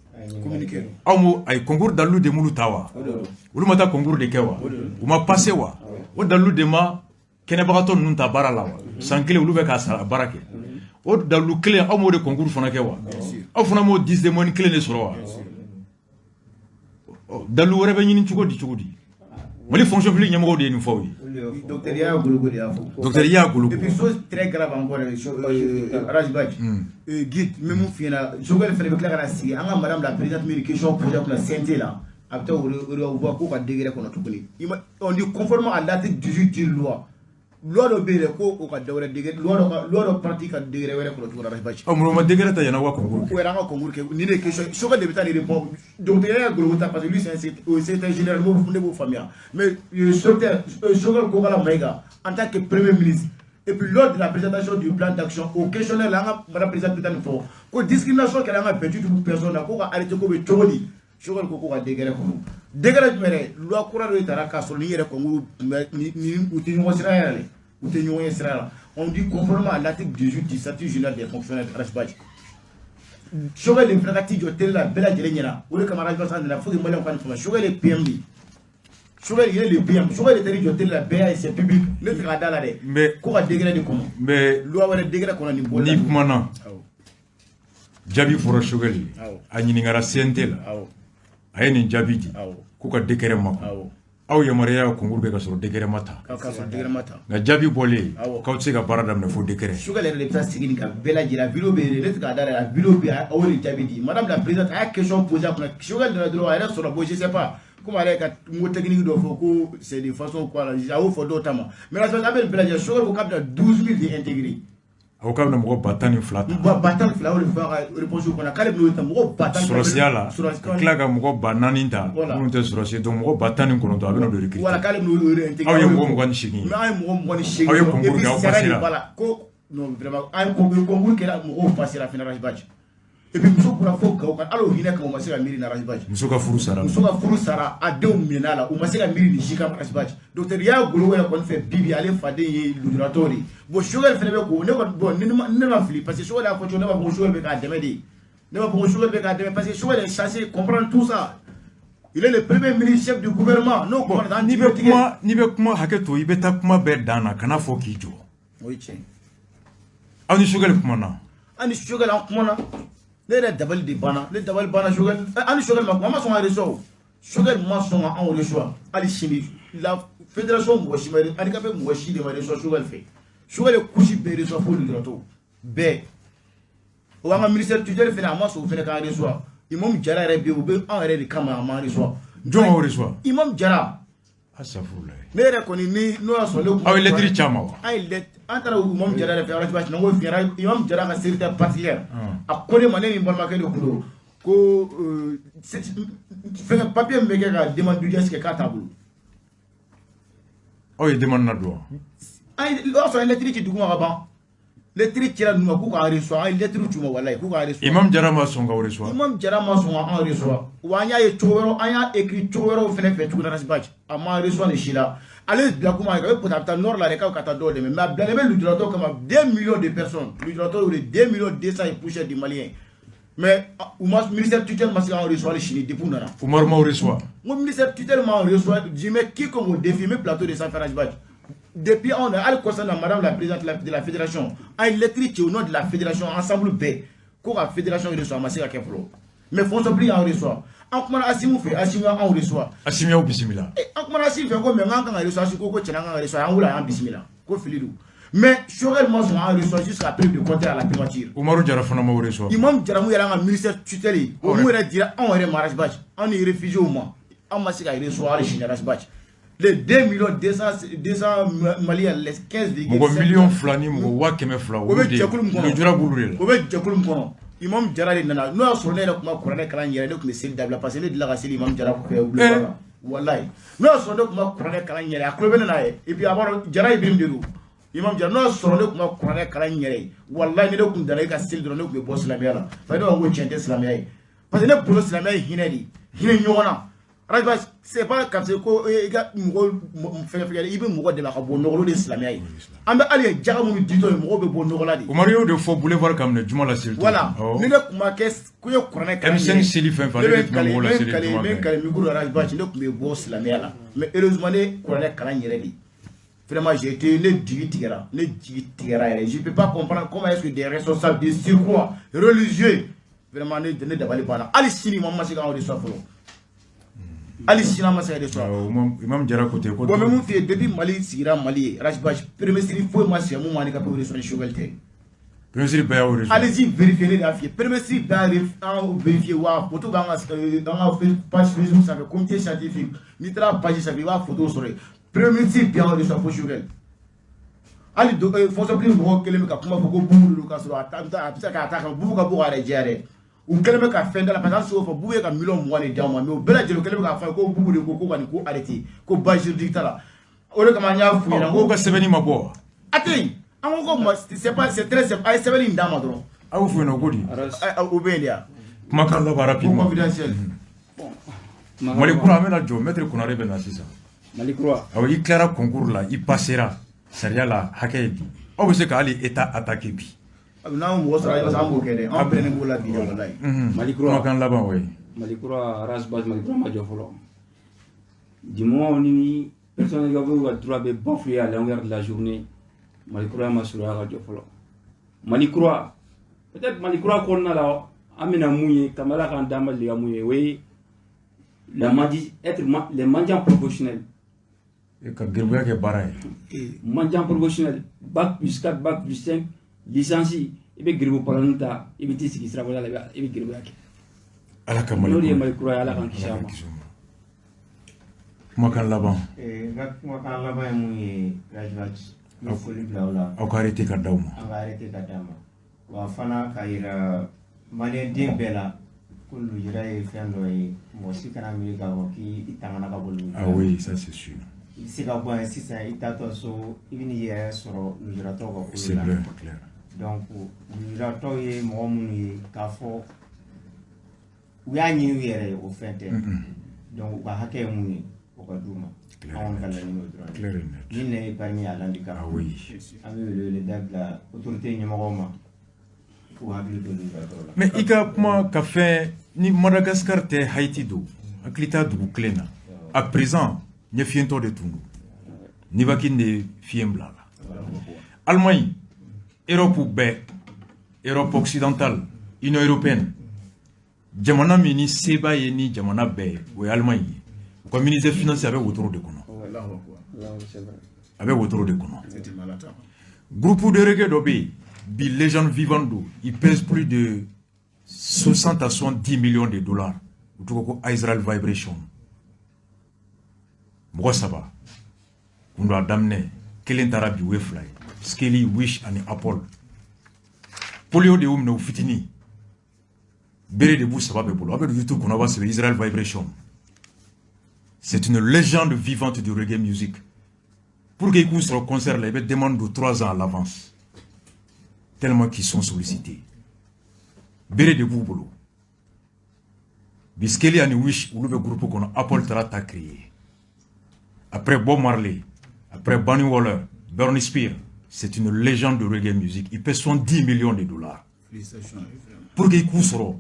Aw m'o ayi, concours dalu de m'olu ta wa? Olu ma taa concours de kɛ wa? U ma passé wa? O dalu de ma kɛnɛbagatɔ ninnu ta baara la wa? San 1 olu bɛ k'a sara baara kɛ. O dalu kelen aw m'o de concours fana kɛ wa? Aw fana m'o 10 de moyenne kelen de sɔrɔ wa? Dalu wɛrɛ bɛ ɲini cogo di cogo di? Mali fonction publique ɲɛmɔgɔw de ye nin fɔ aw ye. Docteur Yaya Gologo de y'a fɔ. Docteur Yaya Gologo. Et puis chose très grave encore, Ras Bath, guide n bɛ mun f'i ɲɛna, Choguel fɛnɛ bɛ tila ka na sigi an ka madame la présidente min ye question posée kunna CNT la, a bɛ taa o revoir k'o ka décret kɔnɔ tuguni. On dit conformément à l'article 18 d'une loi. Loi dɔ bɛ yen dɛ, ko o ka dɔ wɛrɛ décret, loi dɔ ka loi dɔ partie ka décret wɛrɛ kɔnɔ tuguni, Ras Bath. Ɔ, mun ma décret ta yanni aw ka concours kɛ? O yɛrɛ an ka concours kɛ, nin de ye question, Choguel de bɛ taa nin répondre. Docteur Yaya Gologo ta, parce que lui c'est un secrétaire général, ne b'o faamuya. Mais Choguel Kokalla Maïga en tant que premier ministre, et puis lors de la présentation du plan d'action au questionnaire la, an ka madame présidente bɛ taa nin fɔ ko discrimination kɛra an ka 28 personnes na, ko ka arrêté ko bɛ cogo di? Choguel ko ka décret kɔnɔ. Décret jumɛn dɛ? Loi kura dɔ de taara k'a sɔrɔ ni yɛrɛ concours tun bɛ ni u tɛ ɲɔgɔn sira yɛrɛ dɛ, u tɛ ɲɔgɔn ye sira la. On dit conformément à l'article 18 du statut général des fonctionnaires, Ras Bath. Choguel de fana ka t'i jɔ télé la bɛɛ lajɛlen ɲɛna, o de kama Ras Bath nana, faut que maliyɛnw ka nin faamuya. Choguel ye PM de ye. Choguel, il est le PM. Choguel de taar'i jɔ télé la, bɛɛ y'a ye, c'est public. Ne tɛ k'a da la dɛ. Mais ko ka décret de kɔnɔ. Mais loi wɛrɛ décret kɔnɔ nin bɔli la. N'i kumana, Awɔ. jaabi fɔra Choguel ye. Awɔ. A ɲininkara CNT la. Awɔ. A ye nin jaabi di. Awɔ. K'u ka décret ma kɔnɔ. Awɔ. Aw yamaruya ka concours kɛ ka sɔrɔ décret ma ta. K'a sɔrɔ décret ma ta. Nka jaabi bɔlen, Awɔ. k'aw tɛ se ka baara daminɛ fo décret. Choguel yɛrɛ de bɛ taa sigi nin kan bɛɛ lajɛlen, a vidéo bɛ yen, ne tɛ k'a da la, a vidéo bɛ yen, a y'o de jaabi di. Madame la présidente a y'a question posée a kunna, Choguel nana dɔrɔn a yɛrɛ sɔrɔ, bon, je sais pas komi ale ka mot technique dɔ fɔ ko c'est de façon quoi la, a y'o fɔ dɔw ta ma. Mais la a bɛ nin bɛɛ lajɛlen, Choguel ko k'a bɛna 12 000 de intégrer. A ko k'a bɛna mɔgɔ 12,000 ta. 12,000, o de fɔ a ka réponse kɔnɔ, k'ale bɛn'o ta mɔgɔ 12,000. Sɔrɔsiya la, ka tila ka mɔgɔ 4,000 ta Voilà. minnu tɛ sɔrɔsi ye, donc mɔgɔ 19,000 a bɛna o de recruter. Voilà, k'ale bɛn'o de intégrer. Aw ye mɔgɔ 28 ye. Mais an ye mɔgɔ 28. Aw ye concours kɛ, aw Et puis sara de passera. b'a la ko non, vraiment, an ye concours kɛra, mɔgɔw passera fana, Ras Bath. Et puis muso bɔra fo Gawo kan, hali o hinɛ kama u ma se ka miiri na, Ras Bath. Muso ka furu sara. Muso ka furu sara, a denw minɛ la, u ma se ka miiri nin si kama, Ras Bath. Docteur Yaya Gologo yɛrɛ kɔni fɛ bi bi, ale faden ye lujuratɔ de ye. Bon, Choguel fɛnɛ bɛ k'o ne kɔni, bon, ne ma fili, parce que Choguel y'a fɔ cogo, ne b'a fɔ ko Choguel bɛ k'a dɛmɛ de, ne b'a fɔ ko Choguel bɛ k'a dɛmɛ parce que Choguel est censé comprendre tout ça. Il est le premier ministre, chef du gouvernement, n'o Bon, kuma n'i bɛ kuma, n'i bɛ kuma, hakɛ to, i bɛ taa kuma bɛɛ dan na, kana fɔ k'i jɔ. O ye tiɲɛ. Aw ni Choguel kumana. An ni Choguel an kumana, ne yɛrɛ dabali de banna, ne dabali banna. Choguel, an ni Choguel ma kuma, an ma sɔn ka reçoit o. Choguel ma sɔn ka anw reçoit hali sini. La fédération mɔgɔ si ma, handicapé mɔgɔ si de ma reçoit Choguel fɛ. Choguel ye couche bɛɛ reçoit fo lujuratɔw bɛɛ. O an ka ministère tutelle fɛnɛ, a ma sɔn o fɛnɛ k'an reçoit. Imam Jara yɛrɛ bɛ yen, o bɛ anw yɛrɛ de kama, a ma reçoit. Jɔn y'aw reçoit? Imam Jara. Asafurulayi. Ne yɛrɛ kɔni, ni n'o y'a sɔrɔ ne kun Aw ye lettre ci a ma wa? An ye lettre, an taara Imam Jara yɛrɛ fɛ, Ras Bath, n ko fiɲɛna Imam Jara ka secrétaire particulier, a ko ne ma, ne ni n balimakɛ de kun don, ko fɛngɛ papier min bɛ kɛ ka demande d'audience kɛ, k'a t'a bolo. Aw ye demande na don wa? An ye, o y'a sɔrɔ an ye lettre ci dugu ma ka ban, lettre cira ninnu ma k'u k'an reçoit, an ye lettre c'u ma, walayi, k'u k'an reçoit. Imam Jara ma sɔn k'aw reçoit. Imam Jara ma sɔn ka anw reçoit, wa an y'a ye cogo wɛrɛw, an y'a écrit cogo wɛrɛw fɛnɛ fɛ tuguni, Ras Bath, a ma reçoit nin si la. Ale bila kuma a bɛ a bɛ taa nord la dɛ, k'a bɛ ka taa dɔw dɛmɛ, mais a bilalen bɛ lujuratɔw kama, 2 millions de personnes, lujuratɔw de, 2 millions 200 et poussière de Maliens. Mais u ma, ministère tutelle ma se k'anw reçoit hali sini depuis u nana. Umaru m'aw reçoit. N ko ministère tutelle m'anw reçoit, je mets quiconque au défi, n bɛ plateau de sanfɛ, Ras Bath. Depuis anw na hali kɔsa na, madame la présidente de la fédération, an ye lettre ci au nom de la fédération ensemble bɛɛ ko ka fédération reçoit, a ma se ka kɛ fɔlɔ. Mais fonction publique y'anw reçoit. An kumana Asimu fɛ, Asimu y'anw reçoit. Asimu y'aw bisimila. An kumana Asimu fɛ ko mais k'an kan ka reçoit, Asimu ko tiɲɛna an kan ka reçoit, an wuli a y'an bisimila ko fili don. Mais Choguel ma sɔn k'an reçoit jusqu'à preuve du contraire à la primature. Umaru Jara fana m'aw reçoit. Imam Jara mun yɛrɛ an ka ministère tutelle ye, o mun yɛrɛ dira anw yɛrɛ ma, Ras Bath, anw ni réfugiés ma, anw ma se ka reçoit hali sini, Ras Bath. Les 2 millions 200 Maliens, les 15 Mɔgɔ 2,000,000 ni mɔgɔ 200,000, o bɛ olu de jɛkulu min kɔnɔ, lujura b'olu de la. O bɛ jɛkulu min kɔnɔ, Imam Jara de nana. N'o y'a sɔrɔ ne yɛrɛ tun ma kuranɛ kalan yɛrɛ, ne tun bɛ seli dabila, parce que ne delila ka seli Imam Jara kɔfɛ boulevard la. Walayi, n'o y'a sɔrɔ ne tun ma kuranɛ kalan yɛrɛ, a tulo bɛ ne na ye. Et puis a b'a dɔn Jara Ibrahim de don. Imam Jara, n'o y'a sɔrɔ ne tun ma kuranɛ kalan yɛrɛ ye, walayi, ni ne tun dara e ka seli dɔrɔn, ne tun bɛ bɔ silamɛya la. Parce que ne b'a fɔ ko tiɲɛ tɛ silamɛya ye. Parce que ne bolo silamɛya ye hinɛ de ye, hinɛ ɲɔgɔn na. Ras Bath, c'est pas comme ça ko i ka mɔgɔ fɛngɛ fɛngɛ, i bɛ mɔgɔ dɛmɛ a ka bɔ nɔgɔ la, o de ye silamɛya ye. An bɛ hali jaga minnu ditɔ ye, mɔgɔw bɛ bɔ nɔgɔ la de. Umaru y'o de fɔ boulevard kan minɛ juma la seli. Voilà, ni ne tun ma kɛ ko ye kuranɛ kalan M5 seli fɛn fɛn, ale de tun bɛ mɔgɔw la seli juma bɛɛ. N bɛ kale micro la, Ras Bath, ne tun bɛ bɔ silamɛya la. Mais heureusement ne kuranɛ kalan yɛrɛ de. Vraiment, j'ai été, ne jigi tigɛra, ne jigi tigɛra yɛrɛ. Je peux pas comprendre comment est-ce que des responsables de surcroît religieux, vraiment ne dabali banna. Hali sini ma se k'anw reçoit fɔlɔ. Hali sini an ma se ka reçoit. Imam Jara ko ten ko. Bon, n bɛ mun f'i ye, depuis Mali sigira Mali ye, Ras Bath, premier ministre foyi ma sigi mun ma handicapé reçoit ni Choguel tɛ. Premier ministre bɛɛ y'aw reçoit. Allez-y vérifier, ne de y'a f'i ye, premier ministre bɛɛ y'a vérifier, wa photo b'an ka page Facebook sanfɛ, comité scientifique, n'i taara page sanfɛ i b'a photo sɔrɔ yen. Premier ministre bɛɛ y'anw reçoit fo Choguel. Hali fonction publique mɔgɔw kɛlen bɛ ka kuma fɔ ko Bubu don, k'a sɔrɔ a bɛ se k'a ta kan Bubu ka bɔ k'a yɛrɛ jɛya dɛ. U kɛlen bɛ ka fɛn da la parce que an se k'o fɔ, Bubu ye ka miliyɔn 20 de d'anw ma, mais o bɛɛ lajɛlen u kɛlen bɛ k'a fɔ ko Bubu de ko ka nin ko arrêté, ko base juridique t'a la. O de kama an y'a f'u ɲɛna ko ka sɛbɛnni ma bɔ. A tɛ yen. An ko ma, c'est pas, c'est très simple, a ye sɛbɛnni in d'a ma dɔrɔn. A y'o f'u ɲɛna ko di? O bɛ yen de ya. Kumakan laban rapidement. Ko confidentiel. Mali kura, an bɛna jɔ, maître Konare bɛ na sisan. Mali kura. Awɔ, i tilara concours la, i passera sariya la, hakɛ ye bi. Aw bɛ se ka hali état attaquer bi. N'an mɔgɔ sɔrɔ an b'o kɛ dɛ, an pɛrɛnnen b'o la bi dɛ, walayi. Mali kura. Kumakan laban o ye. Mali kura, Ras Bath, Mali kura ma jɔ fɔlɔ. Du moment où ni personne handicapée ka droit bɛ bafoué à longueur de la journée, Mali kura ma surunya ka jɔ fɔlɔ. Mali kura, peut-être Mali kura kɔnɔna la, an bɛna mun ye, Kamala k'an da ma deli ka mun ye, o ye la mandi être les mendiants professionnels. Ka geribuya kɛ baara ye. Mendiant professionnel, bac plus 4, bac plus 5, licence, i bɛ geribu palani ta, i bɛ t'i sigi sirabada la, i bɛ geribuya kɛ. Ala ka Mali. N'o de ye Mali kura ye, Ala k'an kisi a ma. Kumakan laban. N ka kumakan laban ye mun ye, Ras Bath, n bɛ foli bila aw la. Aw ka arrêté ka d'aw ma. An ka arrêté ka d'an ma. Wa fana k'a yira maliyɛn bɛɛ la ko lujura ye fɛn dɔ ye, mɔgɔ si kana miiri k'a fɔ k'i tangana ka bɔ lujura. Ah oui, ça c'est sûr. I bɛ se ka bɔ yan sisan, i taatɔ so, i bɛ n'i yɛrɛ sɔrɔ lujuratɔw ka kolo la. C'est vrai, clair. Donc lujuratɔw ye mɔgɔ minnu ye k'a fɔ u y'a ɲini u yɛrɛ ye, o fɛn tɛ. Donc u ka hakɛ ye mun ye, o ka d'u ma. Anw ka laɲini o dɔrɔn ye. Nul n'est épargné à l'handicap. Ah oui. An bɛ wele da bila autorité ɲɛmɔgɔw ma k'u hakili to lujuratɔw la. Mais i ka kuma ka fɛn ni Madagascar tɛ, Haïti don, hakili t'a dugu kelen na. À présent, ɲɛfiyentɔ de tun don. Nivaquine de fiɲɛ bila a la. Allemagne, Europe bɛɛ, Europe occidentale, Union européenne, jamana min ni seba ye ni jamana bɛɛ ye, o ye Allemagne ye. U ka ministère financier a bɛ wotoro de kɔnɔ. A bɛ wotoro de kɔnɔ. Groupe de reggae dɔ bɛ yen, bi légende vivante don, il pèse plus de 60 à 70 millions de dollars. U tɔgɔ ko Israel Vibration. Mɔgɔ saba kun don a daminɛ, kelen taara bi, u ye fila ye, Skelly Wish ani Apple. Polio de y'u minɛ u fitinin, bere de b'u saba bɛɛ bolo. A bɛ don YouTube kɔnɔ, a b'a sɛbɛn Israel Vibration. C'est une légende vivante du reggae music. Pour que i k'u sɔrɔ concert la, i bɛ demande don 3 ans à l'avance, tellement qu'ils sont sollicités. Bere de b'u bolo bi. Skelly ani Wish, olu bɛ groupe kɔnɔ. Apple taara ta créer après Bob Marley, après Bunny Wailer, Burning Spear. C'est une légende de reggae music. Il pèse 70 millions de dollars. Pour qu'il k'u sɔrɔ,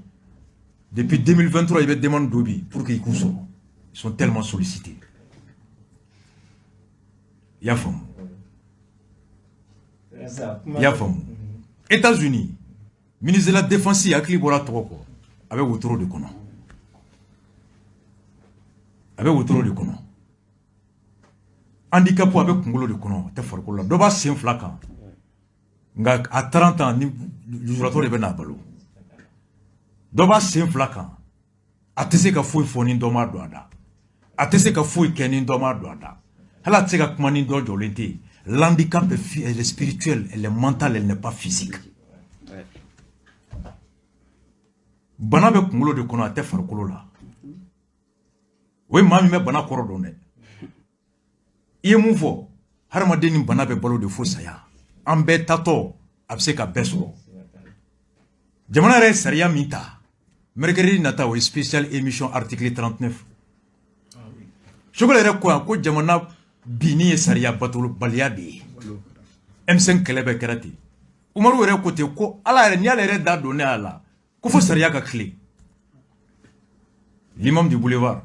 depuis 2023, il bɛ demande dɔ bi pour qu'il k'u sɔrɔ. Ils sont tellement sollicités. I y'a faamu? I y'a faamu? États-Unis, ministre de la Défense hakili bɔra tɔgɔ kɔ, a bɛ wotoro de kɔnɔ. A bɛ wotoro de kɔnɔ. Handicap a bɛ kunkolo de kɔnɔ, a tɛ farikolo la. Dɔ b'a sen fila kan, nka à 30 ans ni lujuratɔ de bɛ n'a balo. Dɔ b'a sen fila kan, a tɛ se ka foyi fɔ ni dɔ m'a don a da, a tɛ se ka foyi kɛ ni dɔ m'a don a da, hali a tɛ se ka kuma ni dɔ jɔlen tɛ yen. L'handicap elle est spirituelle, elle est mentale, elle n'est pas physique. Bana bɛ kunkolo de kɔnɔ, a tɛ farikolo la. O ye maa min bɛ bana kɔrɔ dɔn dɛ. I ye mun fɔ? Hadamaden ni bana bɛ balo de fo saya. An bɛɛ tatɔ, a bɛ se ka bɛɛ sɔrɔ. Jamana yɛrɛ ye sariya min ta mercredi nata, o ye spécial émission article 39. Choguel yɛrɛ ko yan ko jamana binni ye sariya batobaliya de ye. M5 kɛlɛ bɛɛ kɛra ten. Umaru yɛrɛ ko ten ko Ala yɛrɛ, n'i y'ale yɛrɛ da don ne a la, ko fo sariya ka tile. L'imam du boulevard,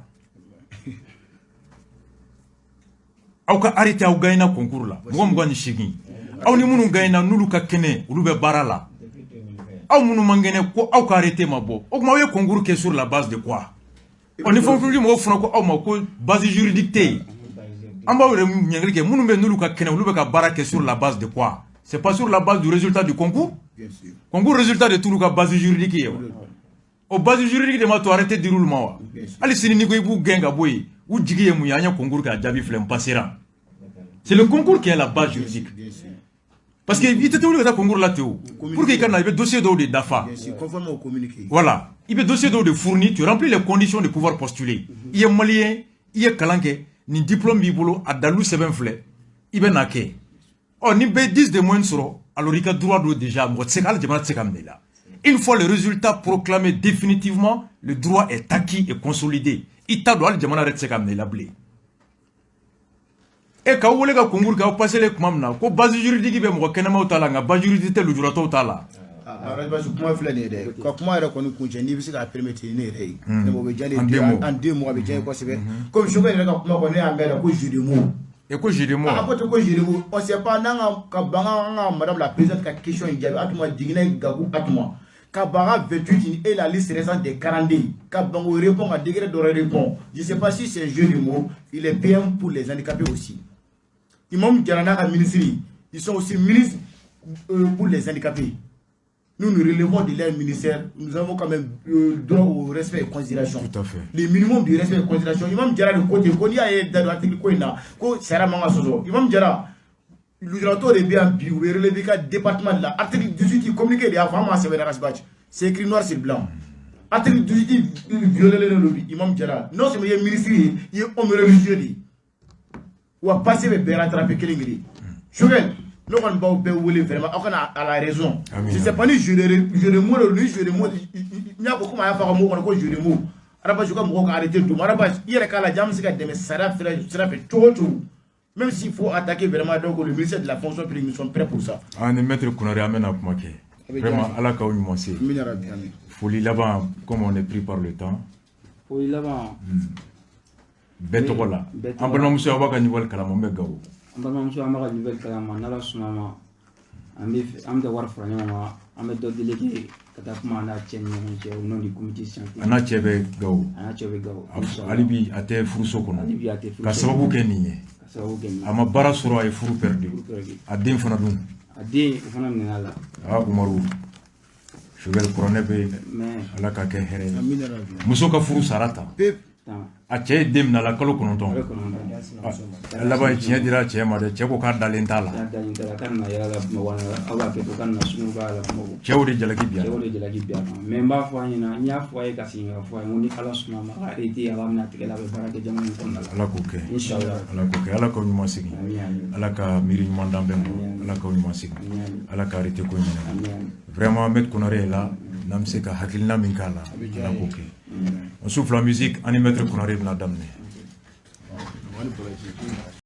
aw ka arrêté, aw gagnera concours la, mɔgɔ 28, aw ni minnu gagnera n'olu ka kɛnɛ, olu bɛ baara la. Aw minnu man kɛnɛ, ko aw ka arrêté ma bɔ. O tuma aw ye concours kɛ sur la base de quoi? Ɔ ni fonction publique mɔgɔw fana ko aw ma ko base juridique tɛ yen, an b'aw yɛrɛ ɲininkali kɛ, minnu bɛ n'olu ka kɛnɛ, olu bɛ ka baara kɛ sur la base de quoi? C'est pas sur la base du résultat du concours? Concours résultat de t'olu ka base juridique ye wa? O base juridique de ma to arrêté dir'olu ma wa? Hali sini n'i ko i b'u gɛn ka bɔ yen, u jigi ye mun ye? An ye concours kɛ, a jaabi filɛ, n passera. C'est le concours qui est la base juridique. Parce que i tɛ wuli ka taa concours la ten o. Pour que i ka na, i bɛ dossier dɔw de dafa. Conformément au communiqué. Voilà, i bɛ dossier dɔw de fournir, tu remplis les conditions de pouvoir postuler. I ye malien, i ye kalan kɛ, nin diplôme b'i bolo, a dalu sɛbɛn filɛ, i bɛ na kɛ. Ɔ ni bɛɛ 10 de moyenne sɔrɔ, alors i ka droit don déjà, mɔgɔ tɛ se hali jamana tɛ se ka minɛ i la. Une fois le résultat proclamé définitivement, le droit est acquis et consolidé. I t'a dɔn, hali jamana yɛrɛ tɛ se ka minɛ i la bilen. E k'aw wele ka concours kɛ, aw passé tuma min na, ko base juridique bɛ mɔgɔ kɛnɛmaw ta la, nka base juridique tɛ lujuratɔw ta la. Arabasi, kuma filɛ nin ye dɛ, ka kuma yɛrɛ kɔni kuncɛ, n'i bɛ se k'a permettre ne yɛrɛ ye, ne o bɛ diya ne ye, an den mɔgɔ a bɛ diya n ye kosɛbɛ. Komi Choguel yɛrɛ ka kuma kɔni, ne y'a mɛn la ko jeu de mots. Et ko jeu de mots. A ko ten ko jeu de mots, on sait pas n'an ka ban an ka madame la présidente ka question in jaabi. Atuma jiginna Gakou, Atuma ka ban ka 28 et la liste récente des 42 ka ban k'o répond, ka degré dɔ répond. Je sais pas si c'est jeu de mots. Il est PM pour les handicapés aussi. Imam Diarra n'a ka ministre, ils sont aussi ministres pour les handicapés. Nous, nous relevons de leur ministère, nous avons quand même droit au respect et considération. Tout à fait. Le minimum du respect et considération. Imam Diarra de côté, ko n'i y'a ye da don article ko in na, ko sariya man ka sɔsɔ. Imam Diarra, lujuratɔ de bɛ yan bi, u bɛ relever ka département de la. Article 18 communiqué de y'a fɔ, an m'a sɛbɛn Ras Bath. C'est écrit noir sur blanc. Article 18 violé don bi, Imam Diarra. Non seulement i ye ministre ye, i ye homme religieux de ye. Wa passé bɛ bɛɛ rattraper kelen kelen. Choguel, ne kɔni b'aw bɛɛ wele vraiment, aw kana à la raison. Je sais pas ni jeu de mots don, ni jeu de mots, n y'a fɔ komi a y'a fɔ a ka mot kɔnɔ ko jeu de mots. Arabasi ka mɔgɔw ka arrêté d'u ma. Arabasi, i yɛrɛ k'a lajɛ, an bɛ se ka dɛmɛ sariya sira fɛ cogo o cogo. Même s'il faut attaquer vraiment donc le ministère de la fonction publique, nous sommes prêts pour ça. Ah, ni maître Konaré, an bɛna kuma kɛ. Vraiment, Ala k'aw ɲuman se. Amina rabi, amin. Foli laban, comme on est pris par le temps. Foli laban. Bɛɛ tɔgɔ la. An balimamuso, aw b'a ka nouvelle kalama, n bɛ Gawo. An balimamuso, an b'a ka nouvelle kalama, n'Ala sɔnna ma, an bɛ an bɛ wari fara ɲɔgɔn kan, an bɛ dɔ délégué ka taa kuma a n'a cɛ ni ɲɔgɔn cɛ au nom du comité scientifique. A n'a cɛ bɛ Gawo. A n'a cɛ bɛ Gawo. Hali bi a tɛ furuso kɔnɔ. Hali bi a tɛ furuso. Ka sababu kɛ nin ye. Ka sababu kɛ nin ye. A ma baara sɔrɔ, a ye furu perdu. A den fana dun? A den, o fana minɛna a la. Aa Umaru, Choguel, kuranɛ bɛ yen. Ala ka kɛ hɛrɛ ye. Muso ka furu sara ta. A cɛ ye den minɛ a la kalo 9. A laban tiɲɛ dira cɛ ma dɛ, cɛ ko k'a dalen t'a la. Cɛw de jalaki bi a Cɛw de jalaki bi a kan. Mais n b'a fɔ a ɲɛna, n y'a fɔ a ye ka segin k'a fɔ a ye, n ko ni Ala sɔnna ma, a ka arrêté a b'a minɛ a tigɛ la, a bɛ baara kɛ jamana in kɔnɔna la. Ala k'o kɛ. Inchallah. Ala k'o kɛ, Ala k'aw ɲuman segin. Ala ka miiri ɲuman d'an bɛɛ ma. Ala k'aw ɲuman segin. Ala ka arrêté ko ɲɛnabɔ. Vraiment, maître Konaré est là, n'an bɛ se ka hakilina min k'a la, Ala k'o kɛ. On souffle la musique, ani maître Konaré bɛna daminɛ.